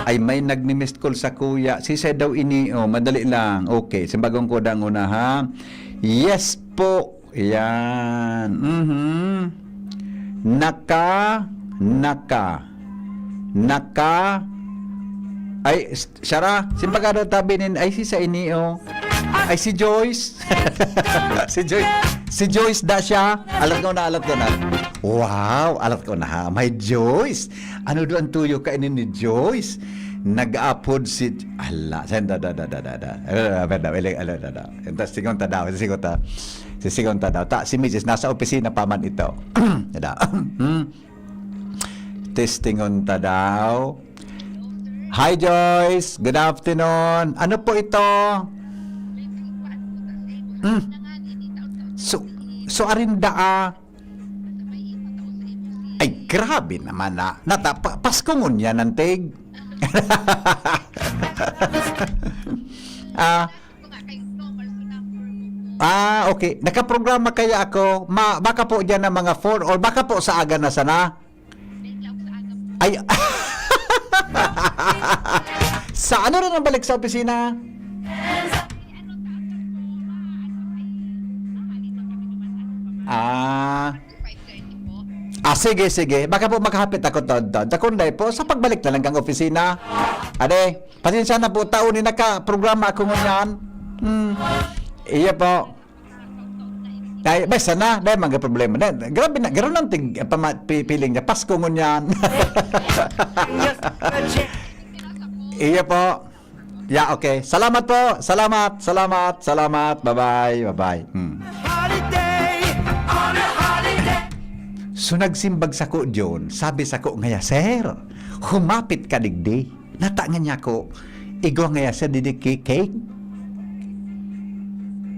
Ay, may nagmi-missed call sa kuya. Si Sir daw ini, oh, madali lang. Okay, simbagong ko dang una, ha? Yes po. Yan. Mhm. Naka, naka, naka, ay, s-, siya ra, simbagado tabi nin, ay, si sa ini, oh. Ay, si Joyce. Si Joyce. Si Joyce da siya. Alat ko na, alat ko na. Wow, alat ko na, ha. May Joyce. Ano do ang tuyo ka ini ni Joyce? Nag-aapod si, ala, senda, da, da, da, da, da. Ala, da, da, da, da, da, da. Entas, sigon ta daw, sigon ta. Sisigon ta daw. Ta, si Misis nasa opisina pa man ito. Tada. Hmm. Testingon ta daw. Hi, Joyce. Good afternoon. Ano po ito? Hmm. So, so arinda, ah. Ay, grabe naman na. Nata, pa, Pasko ngunyan, antig. Ah, Ah, okay. Nakaprograma kaya ako. Ma-, baka po diyan ng mga four or baka po sa aga na sana. Ay. Sa ano rin ang balik sa opisina? Ah. Ah, sige, sige. Baka po makahapit ako, Ton, Ton. Sa kunday po, sa pagbalik na lang kang opisina. Ade, pasensya na po, taon ni nakaprograma ako ngunyan. Hmm. Iya po. Ay, basta na, dahil mga problema. Dahil, grabe na, gano'n ang tig-, pama-, pi-, feeling niya. Pasko ngunyan. Iya po. Yeah, okay. Salamat po. Salamat, salamat, salamat. Bye-bye, bye-bye. Hmm. Holiday, on a holiday. So, nagsimbag sako, John. Sabi sako ngaya, "Sir, humapit ka digdi." Nata nga niya ko, igwa ngaya sa didi ki cake?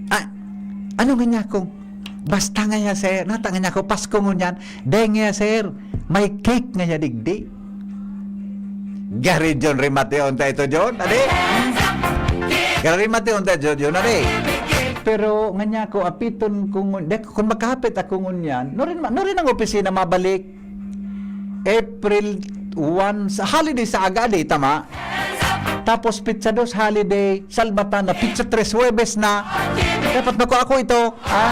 Ah, ano nga niya ko? Basta ngaya, sir. Nata nga niya ko, Pasko ngunyan. Dai ngaya, sir. May cake ngaya digdi. Gari John, remate unta ito, John. Adi? Gari remate unta ito, John. Adi? Pero nga niya ko, apiton ko ngun-, dek-, kung makahapit ako ngunyan, nurin ma-, nurin ang opisina mabalik. April one, sa holiday sa aga, di, tama? Tapos, pitsa dos, holiday, Salbatan na, pitsa tres, Huwebes na. Dapat makuha ko ito, ha?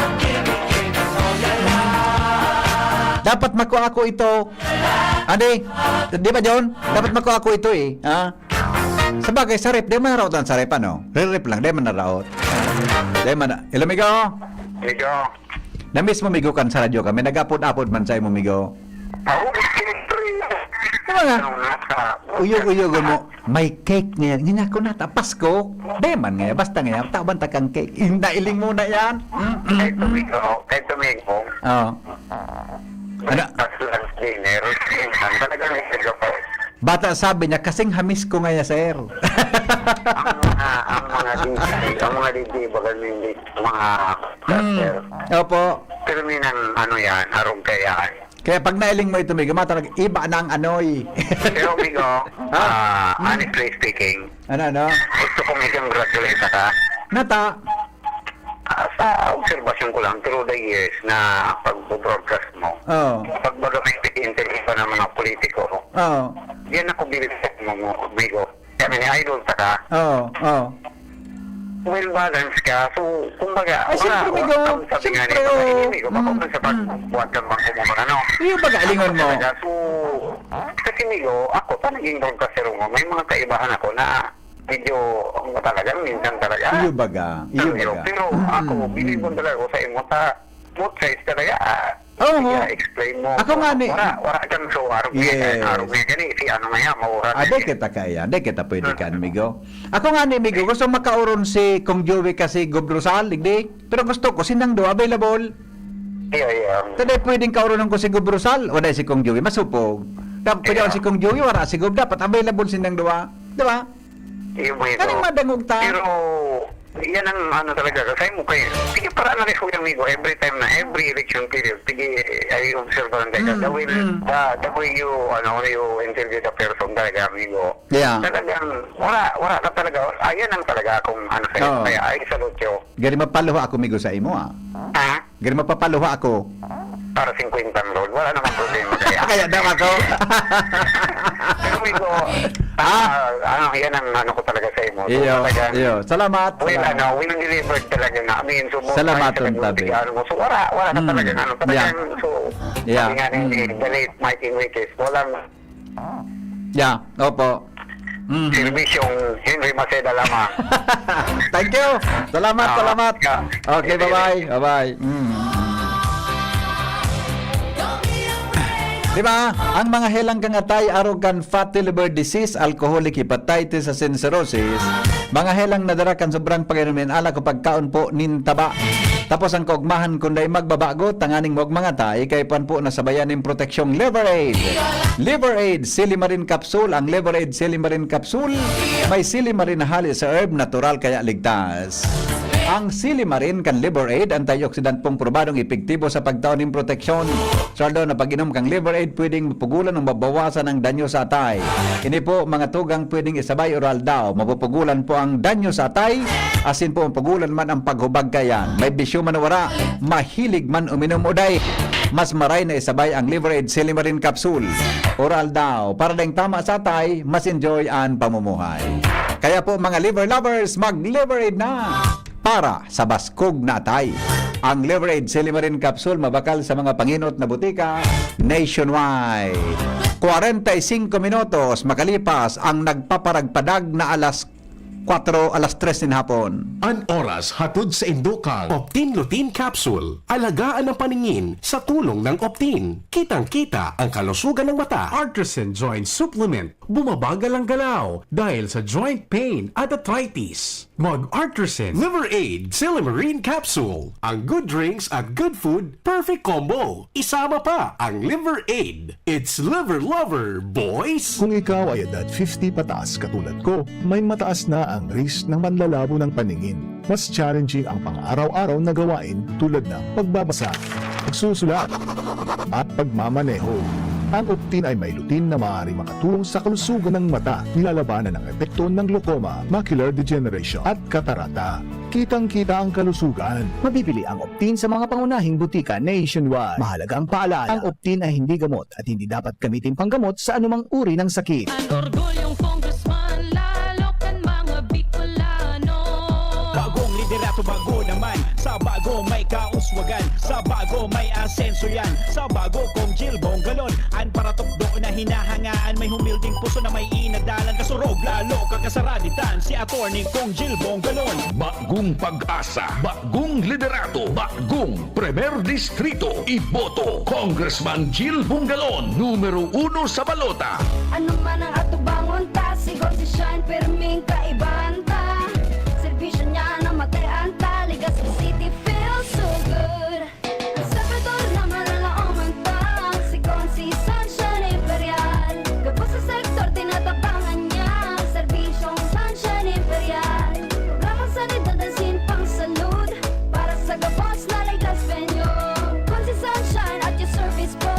Dapat makuha ko ito. Andi, di ba, John? Dapat makuha ko ito, eh, ha? Sa bagay, sa rep, di man naraot ang sa rep, ano? Re-rep lang, di man naraot. Di man na-, Hello, amigo? Amigo. Na-miss mo, migo, kan sa radyo kami. Nag-apod-apod man sa imo, migo. Ako, siyempre. Di ba nga? Ano nga sa Uyog-uyogon mo, may cake ngayon. Ngayon ako nata, Pasko. Di man ngayon, basta ngayon, taban ta kang cake. Yung nailing mo na yan. Mm, mm, Kahit mm. Tumigo, kahit tumigo. Oh. Ano? Pasko ang dinner. Ang talagang nagkagawa. Bata sabi niya, "Kasing hamis ko ngaya, sir." Ang mga, ang mga D J, ang mga D J, baga hindi, mga Hmm. Sir. Opo. Pero minsan, ano yan, arog kaya. Kaya pag nailing mo ito, Migo, matarag, iba na ang anoy. Pero, Migo, ah, honestly speaking, ano, ano? Gusto kong i-congratulate ka. Nata? Ah, sa obserbasyon ko lang, through the years na pag-broadcast mo, oh, pag baga may interview ka ng mga politiko, oh, diyan ako bibigyan mo, Migo. Kaya may idol ka. Oo, oo. Well balanced ka. So, kumbaga, ay, wala, siyempre, wala Migo. Kang sabi nga siyempre, nito, oo. Hindi ko makuha sa pagbuhat ng bangko mo, ano? Iyo baga, lingon mo. Talaga. So, kasi, Migo, ako, sa naging broadcaster mo, may mga kaibahan ako na medyo, ang talaga, minsan talaga. Iyo baga, iyo baga. Pero ako, believe ko talaga ako sa imo, sa both sides talaga, ah, oo, sige, explain mo. Ako nga ni, wala, wala kang so, arog nga yan, yes, arog nga yan, eh, si ano nga yan, maura na yan. Ah, di kita kaya, di kita pwede ka, amigo. Ako nga ni, amigo, gusto makaoron si Kong Joey kasi Gob Rosal, digdi. Pero gusto ko, sinang do, available. Iya, iya. Tadi pwedeng kaoronan ko si Gob Rosal, wala si Kong Joey, masupog. Dapat pwede si Kong Joey, wala si Gob, dapat available sinang duwa. Di ba? Iyo mo ito. Kaning madangog ta. Pero, yan ang ano talaga, kasi mo kayo. Sige, para na rin, Kuya Migo, every time na, every election period, sige, ay observe lang talaga. Mm, the way, mm, the, the way you, ano, you interview the person talaga, Migo. Yeah. Talagang, wala, wala ka talaga. Ayan ang talaga akong ano sa'yo. Oo. Kaya, ay, salute you. Gari mapaluha ako, Migo, sa imo, ah. Ha? Gari mapapaluha ako. Para singkwenta ang load. Wala namang problema kaya. Kaya daw ako. Pero, Migo, ah, ano, yan ang ano ko talaga sa imo. So, iyo, talagang iyo. Salamat, well, salamat. Ano, well delivered talaga nga. I mean, so, salamat, salamat, Tabi. Ano mo. So, wala, wala na talagang ano, talagang, so, sabi nga ni the late Mike Enriquez, walang Yeah, opo. Mhm. Serbisyong Henry Maceda lamang. Thank you. Salamat, ah, salamat. Yeah. Okay, bye-bye. Bye-bye. Mm. Di ba? Ang mga helang kan atay, arog kan fatty liver disease, alcoholic hepatitis asin cirrhosis, mga helang nadara kan sobrang pag-inom nin alak o pagkaon po nin taba. Tapos ang kaugmahan, kun dai magbabago, tanganing maogma ang atay, kaipuhan po na sabayan nin proteksyong Liver Aid. Liver Aid, Silimarin Capsule. Ang Liver Aid, Silimarin Capsule, may silimarin na hali sa herb, natural kaya ligtas. Ang silimarin kan Liver Aid, antioxidant pong probadong epektibo sa pagtao nin proteksyon. Sa aldaw na pag-inom kan Liver Aid, pwedeng mapugulan o mabawasan ang danyo sa atay. Ini po, mga tugang pwedeng isabay oral daw. Mapupugulan po ang danyo sa atay, asin po mapugulan man ang paghubag kaiyan. May bisyo man o wara, mahilig man uminom o dai, mas maray na isabay ang Liver Aid Silimarin Capsule. Oral daw, para daing tama sa atay, mas enjoy ang pamumuhay. Kaya po, mga liver lovers, mag-Liver Aid na! Para sa baskog na atay. Ang Liver Aid Silimarin Capsule mabakal sa mga panginot na butika nationwide. Kwarenta y singko minutos makalipas ang nagpaparagpadag na alas kwatro, alas tres nin hapon. An oras hatod sa indo kan Optin Lutein Capsule. Alagaan ang paningin sa tulong ng Optin. Kitang-kita ang kalusugan ng mata. Artisan Joint Supplement. Bumabagal ang galaw dahil sa joint pain at arthritis. Mag-Artisan Liver Aid Silimarin Capsule. Ang good drinks at good food, perfect combo. Isama pa ang Liver Aid. It's Liver Lover, boys! Kung ikaw ay edad fifty pataas katulad ko, may mataas na ang risk ng manlalabo ng paningin. Mas challenging ang pang-araw-araw na gawain tulad ng pagbabasa, pagsusulat, at pagmamaneho. Ang Optin ay may lutein na maaaring makatulong sa kalusugan ng mata, nilalabanan ang epekto ng glaucoma, macular degeneration, at katarata. Kitang-kita ang kalusugan. Mabibili ang Optin sa mga pangunahing butika nationwide. Mahalagang paalala, ang Optin ay hindi gamot at hindi dapat gamitin panggamot sa anumang uri ng sakit. Ang orgulyong Congressman, lalo kan mga Bicolano. Bagong liderato, bago naman. Sa bago may kauswagan. Sa bago may asenso yan. Sa bago, Cong Jil Bongalon. An paratukdo na hinahangaan. May humilding puso na may inadalan. Kasurog, lalo kakasaraditan. Si Attorney Cong Jil Bongalon. Bagong pag-asa, bagong liderato, bagong Primer Distrito, iboto, Congressman Jil Bungalon, numero uno sa balota. Ano man ang atubangon ta, sigon si Shine, pirming kaibahan ta. Serbisyo niya na matean ta, Legazpi City feels so good. Ang servidor na malalaoman ta, sigon si Sunshine Imperial. Gabos sa sektor, tinatabangan niya, serbisyong Sunshine Imperial. Programang sanidad asin pangsalud, para sa gabos na Legazpeño. Kun si Sunshine at your service po,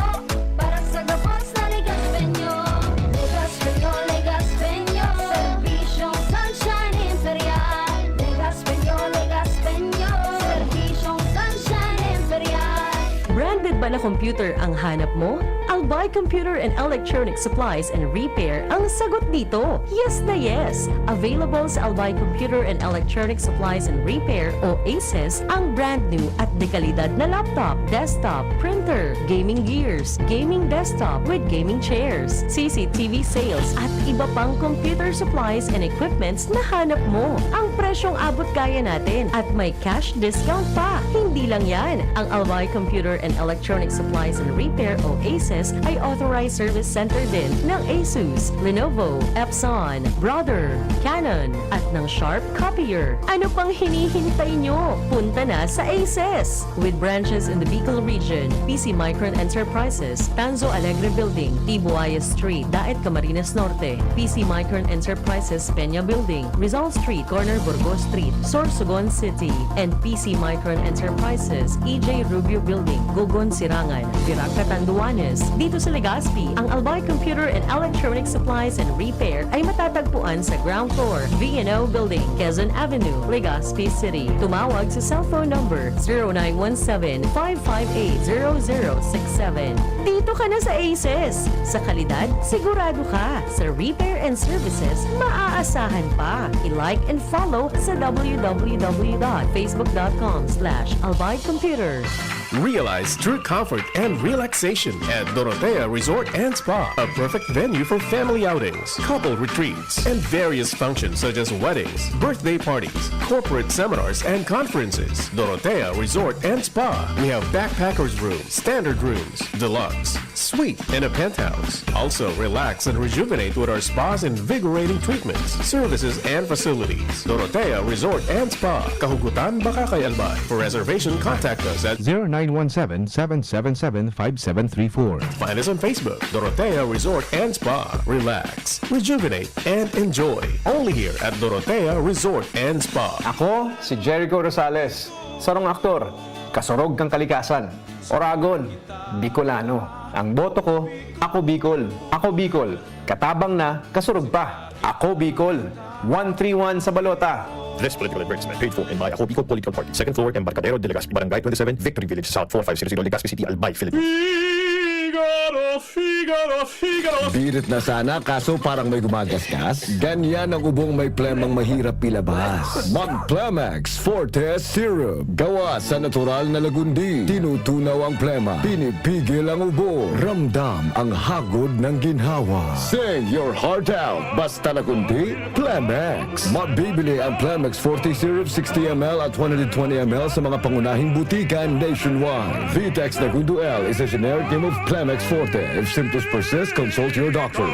Computer ang hanap mo? Albay Computer and Electronic Supplies and Repair ang sagot dito. Yes na yes! Available sa Albay Computer and Electronic Supplies and Repair o ACES ang brand new at dekalidad na laptop, desktop, printer, gaming gears, gaming desktop with gaming chairs, C C T V sales at iba pang computer supplies and equipments na hanap mo. Ang presyong abot kaya natin at may cash discount pa. Hindi lang yan, ang Albay Computer and Electronic Supplies and Repair o ACES ay authorized service center din ng Asus, Lenovo, Epson, Brother, Canon, at ng Sharp Copier. Ano pang hinihintay nyo? Punta na sa ACES! With branches in the Bicol region, P C Micron Enterprises, Tanzo Alegre Building, Tibuaya Street, Daet, Camarines Norte, P C Micron Enterprises, Peña Building, Rizal Street, corner Burgos Street, Sorsogon City, and P C Micron Enterprises, E J Rubio Building, Gogon, Sirangan, Virac, Catanduanes. Dito sa Legazpi, ang Albay Computer and Electronic Supplies and Repair ay matatagpuan sa ground floor, V and O Building, Quezon Avenue, Legazpi City. Tumawag sa cellphone number zero nine one seven, five five eight, zero zero six seven. Dito ka na sa ACES! Sa kalidad, sigurado ka! Sa repair and services, maaasahan pa! I-like and follow sa w w w dot facebook dot com slash albay computer. Realize true comfort and relaxation at Dorotea Resort and Spa, a perfect venue for family outings, couple retreats, and various functions such as weddings, birthday parties, corporate seminars, and conferences. Dorotea Resort and Spa. We have backpackers room, standard rooms, deluxe, suite, and a penthouse. Also, relax and rejuvenate with our spa's invigorating treatments, services, and facilities. Dorotea Resort and Spa, Kahugutan, Bacacay, Albay. For reservation, contact us at zero nine one seven, seven seven seven, five seven three four. Find us on Facebook, Dorotea Resort and Spa. Relax, rejuvenate, and enjoy. Only here at Dorotea Resort and Spa. Ako si Jericho Rosales, sarong aktor, kasurog kan kalikasan, Oragon, Bicolano. Ang boto ko, Ako Bicol. Ako Bicol, katabang na, kasurog pa. Ako Bicol, one three one sa balota. This political advertisement paid for and by Ako Bicol Political Party, second floor, Embarcadero de Legazpi, Barangay twenty-seven, Victory Village South, four five zero zero, Legazpi City, Albay, Philippines. Figaro, Figaro, Figaro. Birit na sana, kaso parang may gumagasgas. Ganyan ang ubong may plemang mahirap ilabas. Mag Plemex Forte Syrup. Gawa sa natural na lagundi. Tinutunaw ang plema. Pinipigil ang ubo. Ramdam ang hagod ng ginhawa. Sing your heart out. Basta lagundi, Plemex. Mabibili ang Plemex Forte Syrup sixty M L at one hundred twenty M L sa mga pangunahing butika nationwide. Vitex Nagundo L is a generic name of Plemex Forte. If symptoms persist, consult your doctor.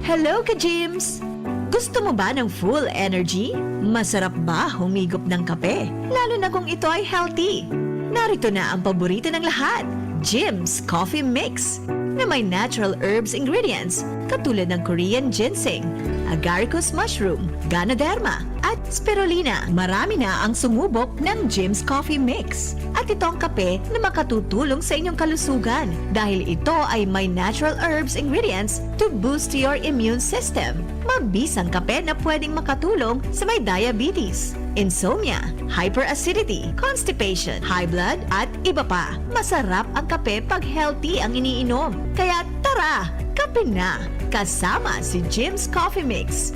Hello, ka-gyms! Gusto mo ba ng full energy? Masarap ba humigop ng kape? Lalo na kung ito ay healthy. Narito na ang paborito ng lahat, Jim's Coffee Mix, na may natural herbs ingredients katulad ng Korean ginseng, agaricus mushroom, ganoderma, at spirulina. Marami na ang sumubok ng Jim's Coffee Mix. At ito ang kape na makatutulong sa inyong kalusugan dahil ito ay may natural herbs ingredients to boost your immune system. Mabisang kape na pwedeng makatulong sa may diabetes, insomnia, hyperacidity, constipation, high blood, at iba pa. Masarap ang kape pag healthy ang iniinom. Kaya tara, kape na! Kasama si Jim's Coffee Mix.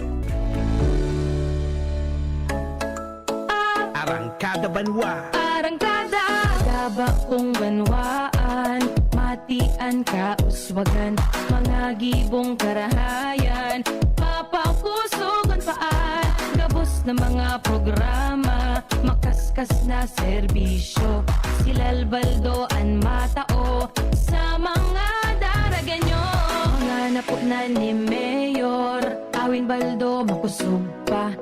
Arangkada Banwa. Arangkada! Gaba kong banwaan, matian kauswagan, mga gibong karahayan, papakusugon paan, gabos na mga programa, makaskas na serbisyo, si Lalbaldo an matao sa mga daraganyo. Mga napunan ni Mayor Awin Baldo, makusog pa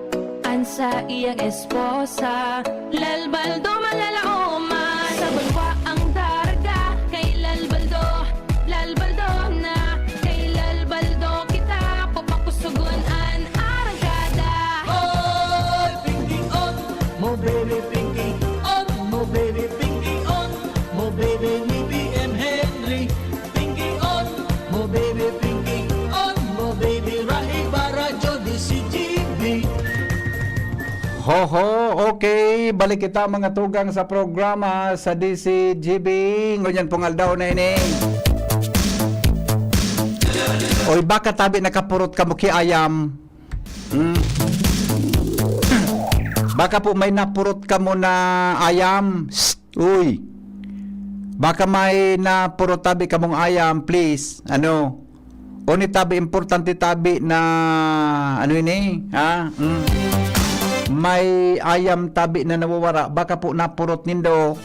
an saiyang esposa, Lalbaldo malalaoman. Sa banwa ang daraga, kay Lalbaldo, Lalbaldo na, kay Lalbaldo kita papakusugon an arangkada. Oy, Pinky on, mo baby Pinky on, mo baby Pinky on, mo baby ni B M Henry. Pinky on, mo baby Pinky on, mo baby Rahi Barajo di si G B. Hoho, okay. Balik kita, mga tugang, sa programa sa D C G B. Ngunyan pong aldaw na ini. Oy, baka tabi nakapurot kamo ki ayam. Hmm. Baka po may napurot kamo na ayam. Psst, uy. Baka may napurot tabi kamong ayam, please. Ano? O ni tabi, importante tabi na, ano ini, ha? Mm. May ayam tabi na nawawara, baka po napurot nindo.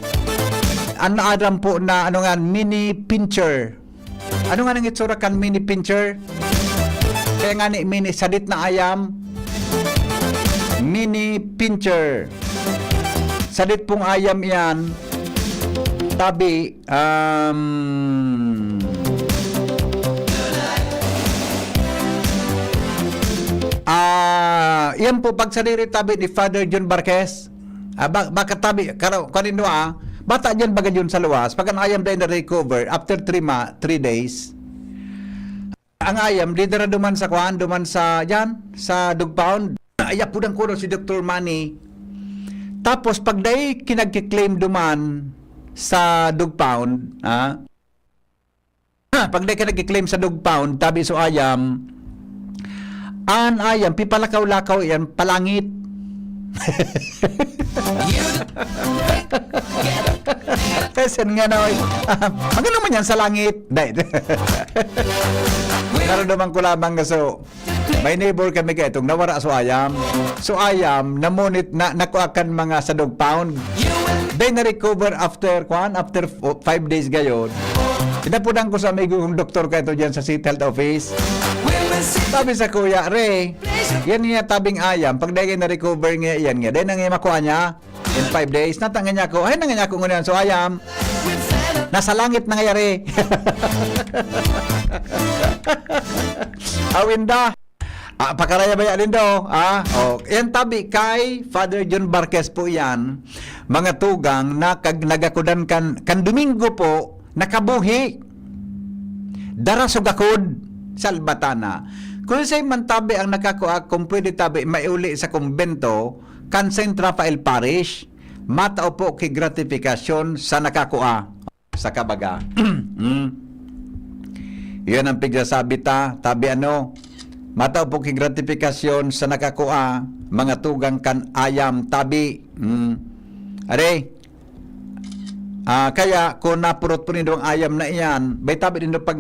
An aram po na, ano nga, mini pincher. Ano nga nang itsura kan mini pincher? Kaya nga ni mini sadit na ayam, mini pincher. Sadit pong ayam iyan, tabi, um, ah, iyan po pagsadiri tabi ni Father John Barquez. Ah, ba, baka tabi, karo, kanindo ah, bata dyan baga yun sa luwas, pag an ayam dahil na-recover, after three ma, three days, ang ayam, di dara duman sa kuan, duman sa, yan, sa dog pound. Ay, apudan ko daw si Doktor Manny. Tapos, pag dai kinagkiklaim duman sa dog pound, ah, pag dai kinagkiklaim sa dog pound, tabi so ayam, an ayam, pipalakaw-lakaw yan, palangit. Kasi nga na, oy. Ang ano man yan sa langit? Dai. Naramdaman ko lamang nga so, may neighbor kami kaya itong nawara so ayam. So ayam, namunit na, nakuha kan mga sa dog pound. Then na-recover after, kwan, after fo-, five days gayon. Inapunan ko sa amigo kong doktor kaya ito dyan sa City Health Office. Sabi sa kuya, Re, yan niya tabing ayam. Pag dahil na-recover nga yan nga, dahil na nga makuha niya. In five days, natanga niya ako. Ay, nanga niya ako ngunyan. So, ayam. Nasa langit na ngayari. Awinda. Ah, pakaraya ba yan, Lindo? Ah, oh, yan tabi kay Father John Barquez po yan. Mga tugang na kag nagakudan kan, kan Domingo po, nakabuhi. Dara sa gakod, salbatana. Kung siya man tabi ang nakakua, kung pwede tabi, maiuli sa kumbento, kan Saint Raphael Parish, matao po ki gratifikasyon sa nakakua, sa kabaga. Hmm. Iyon ang pigsasabi ta, tabi ano, matao po ki gratifikasyon sa nakakua, mga tugang kan ayam, tabi. Hmm. Are, ah, kaya kung napurot po nindo ang ayam na iyan, bay tabi nindo pag,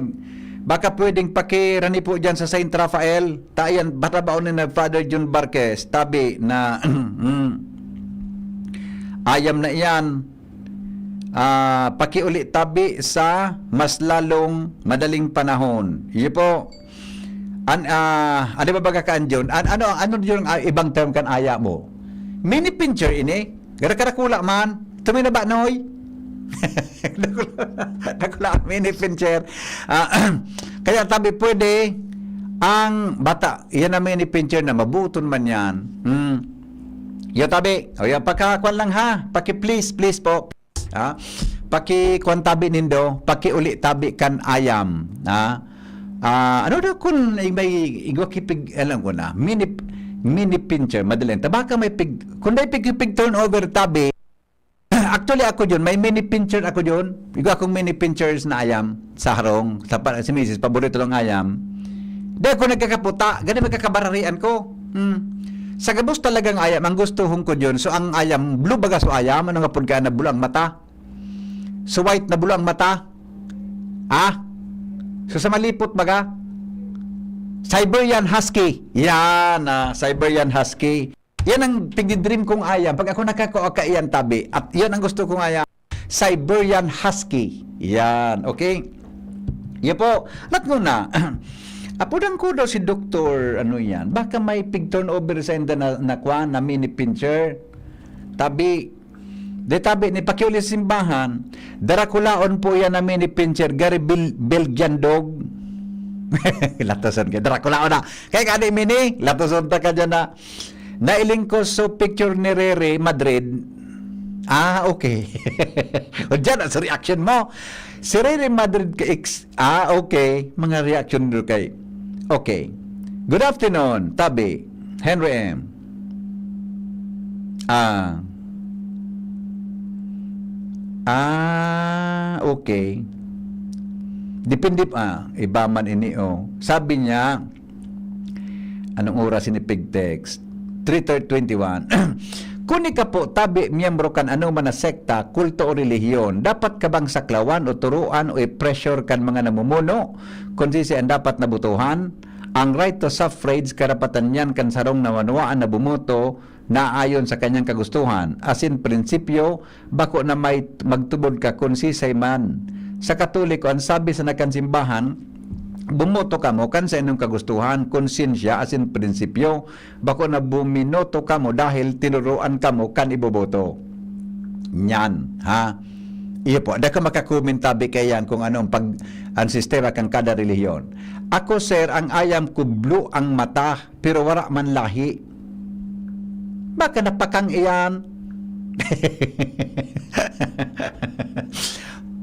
baka pwedeng pakirani po dyan sa Saint Raphael, ta iyan, batabaon ni na Father John Barquez, tabi na, hmm, ayam na iyan, ah, pakiuli tabi sa mas lalong madaling panahon. Iyo po. An, ah, ano ba baga ka, Anjon? An, ano, ano yung, ah, ibang term kan aya mo? Mini pincher ini? Gara-gara kula man. Tuminaba, noy? Dakula, dakula ang mini pincher. Ah, kaya tabi pwede ang bata, yan ang mini pincher na mabuton man yan. Hmm. Yo, tabi. O, yan, pagkakuan lang ha. Paki-please, please po. Ha? Paki-kuan tabi nindo, pakiuli tabi kan ayam. Ha? Ah, ano daw kun may igwa kipig, alam ko na, mini, mini pincher, madali. Tabaka may pig, kung may pig, pig turnover tabi, actually ako yun, may mini pincher ako yun. Igwa akong mini pinchers na ayam sa harong, sa pa-, si misis, paborito lang ayam. Di ako nagkakaputa, gani magkakabararian ko. Hmm. Sa gabos talagang ayam, ang gusto hong ko yun. So, ang ayam, blue baga so ayam, ano nga pud kaya na blue ang mata? So, white na blue ang mata? Ah? So, sa malipot baga? Siberian Husky. Yan, ah, Siberian Husky. Yan ang pigdi-dream kong ayam. Pag ako nakakua kaiyan tabi, at yan ang gusto kong ayam, Siberian Husky. Yan, okay? Yan po. Lat ko na. Apudan ko daw si Doktor, ano yan, baka may pig turnover sa inda na, na kwan, na mini pincher. Tabi, de tabi ni pakiuli sa simbahan, darakulaon po yan na mini pincher, gari Bil-, Belgian dog. Latasan ka, darakulaon na. Kaya ka di mini, latasan ta ka dyan na. Nailing ko sa picture ni Rere Madrid. Ah, okay. O dyan, sa reaction mo. Si Rere Madrid ka ex-, ah, okay. Mga reaction nyo kay, okay. Good afternoon, tabi. Henry M. Ah. Ah, okay. Depende, ah, iba man ini, oh. Sabi niya, anong oras ini pig-text? Three thirty, twenty-one. Kun ika po tabi miyembro kan anoman na sekta, kulto o relihiyon, dapat ka bang saklawan o turuan o i-pressure kan mga namumuno? Kun sisay an dapat na botohan? Ang right to suffrage, karapatan niyan kan sarong nawanwaan na bumoto, naayon sa kanyang kagustuhan, asin prinsipyo, bako na may magtubod ka kun sisay man. Sa Katoliko, an sabi sana kan simbahan, bumoto kamo kan sa inyong kagustuhan, konsensya, asin prinsipyo, bako na buminoto kamo dahil tinuruan kamo kan iboboto. Nyan, ha? Iyo po, da ka makakomentabi kaiyan kung ano ang pag-, ang sistema kan kada relihiyon. Ako, sir, ang ayam ko blue ang mata, pero wara man lahi. Baka napakang iyan.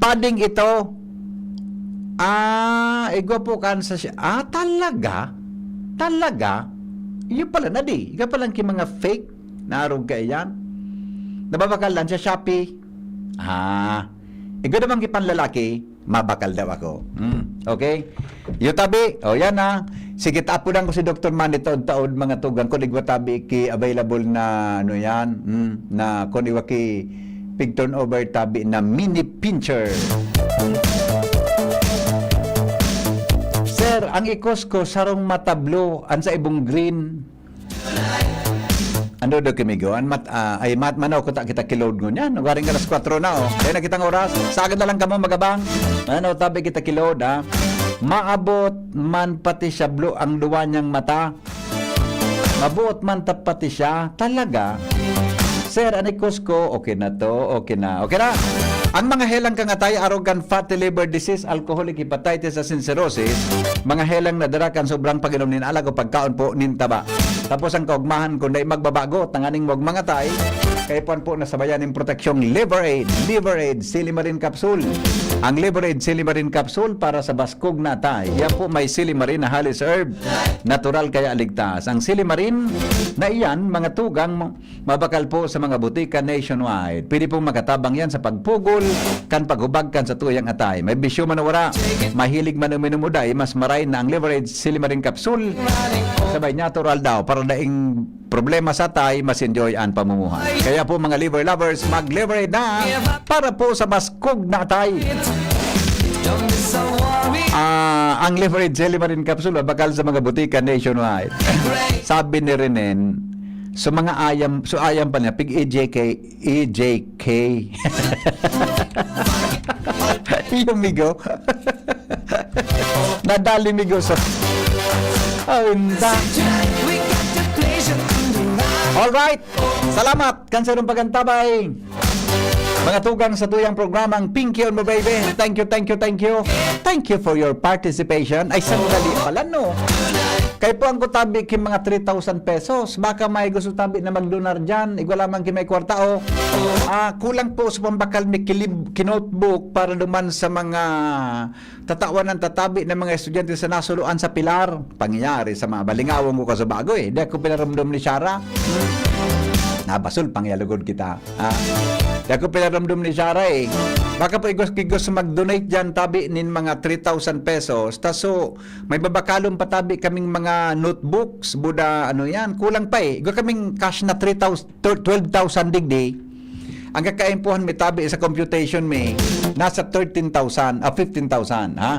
Pading ito. Ah, igwa po kan sa siya. Ah, talaga? Talaga? Iyo pala na di. Igwa palang ki mga fake na arog kaiyan. Nababakal lang sa Shopee. Ah, igwa namang ki panlalaki, mabakal daw ako. Hmm, okay? Iyo tabi, o yan na. Sige, tapudan ko si Doktor Manny taod-taod, mga tugang. Kun igwa tabi ki available na, ano yan, hmm, na kun igwa ki pig turnover tabi na mini pincher. Sir, ang ikos ko, sarong matablo, an sa ibong green. Ano daw kimigo? An mat-, ah, ay, mat-, manaw ko ta kita ki load ngunyan. Garing alas kwatro na, oh. Kaya na kitang oras. Sagad na lang kamo, magabang. Ano, tabi kita ki load, ha? Maabot man pati siya blue ang duwa niyang mata. Mabuot man ta pati siya. Talaga? Sir, an ikos ko, okay na to, okay na. Okay na. Ang mga helang kangatay, arog kan fatty liver disease, alcoholic hepatitis, asin cirrhosis, mga helang na dara kan sobrang pag-inom nin alak o pagkaon po nin taba. Tapos ang kaugmahan, kung dai magbabago, tanganing magmangatay, kaipuhan po na sabayan nin proteksyong Liver Aid. Liver Aid, Silimarin Capsule. Ang Liver Aid, Silimarin Capsule para sa baskog na atay. Yan po may silimarin na halis herb. Natural kaya ligtas. Ang silimarin na iyan, mga tugang, mabakal po sa mga butika nationwide. Pwede pong makatabang yan sa pagpugol, kan paghubag kan sa tuyang atay. May bisyo man o wala, mahilig man uminom o dai, mas maray na ang Liver Aid Silimarin Capsule. Sabay natural daw, para daing problema sa atay, mas enjoy an pamumuhay. Kaya po, mga liver lovers, mag-Liver Aid na para po sa baskog na atay. Ah, ang Liver Aid Silimarin Capsule, mabakal sa mga butika nationwide. Sabi ni Renen, so mga ayam, so ayam pa niya, pig E J K, E J K. Iyo, migo. Nadali, migo, sa, oh, inda. Alright. Salamat kan sarong pagantabay. Mga tugang sa tuyang programang Pinky on Mo Baby. Thank you, thank you, thank you. Thank you for your participation. Ay, sandali pala, no? Kaipuhan ko tabi ki mga three thousand pesos. Baka may gusto tabi na magdonar dyan. Igwa lamang ki may kwarta, oh. Ah, kulang po sa pambakal mi kilib-, kinotebook para duman sa mga tatawan ng tatabi ng mga estudyante sa nasuluan sa Pilar. Pangyayari sa mga balingawong ko kasubago, eh. Di ako pinarumdum ni Shara. Hmm. Nabasol, pangyalugod kita. Ah, di ako pinarumdum ni Shara, eh. Baka po igos, igos mag-donate dyan, tabi nin mga three thousand pesos. Taso, may babakalon pa tabi kaming mga notebooks, buda, ano yan, kulang pa, eh. Igwa kaming cash na three thousand, twelve thousand digdi. Ang kakaimpuhan mi tabi sa computation mi, nasa thirteen thousand, ah, fifteen thousand, ha?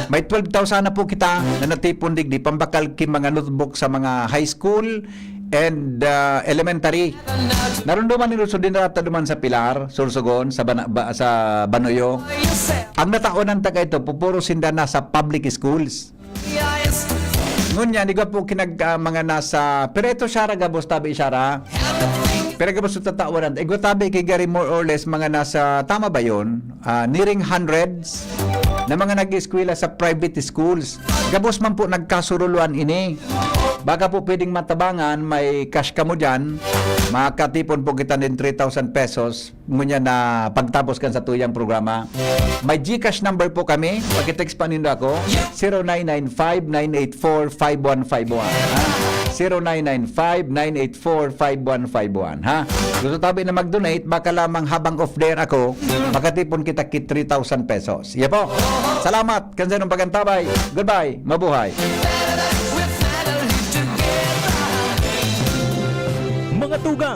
May twelve thousand na po kita na natipon digdi, pambakal ki mga notebook sa mga high school and, ah, elementary. Narunduman ni Luzon din rata duman sa Pilar, Sorsogon, sa Bana-, ba-, sa Banoyo. Ang nataonan ta kaito, pupuro sinda na sa public schools. Ngunyan, igwa po kinag-, ah, mga nasa, pero ito siya ra gabos, tabi siya ra. Pero gabos sa tatawaran. Igwa tabi kay gari more or less mga nasa, tama ba yun? Ah, nearing hundreds na mga nag-eskwela sa private schools. Gabos man po nagkasuruluan ini. Baka po pwedeng matabangan, may cash kamo dyan. Makatipon po kita ng three thousand pesos. Ngunyan na pagtapos kan sa tuyang programa. May GCash number po kami. Pag-text pa nindo ako, zero nine nine five nine eight four five one five one. Ha? zero nine nine five, nine eight four, five one five one, ha? Gusto tabi na mag-donate, baka lamang habang off there ako, makatipon kita ki three thousand pesos. Iya po. Salamat. Kansanong pagantabay. Goodbye. Mabuhay. Mga tugang,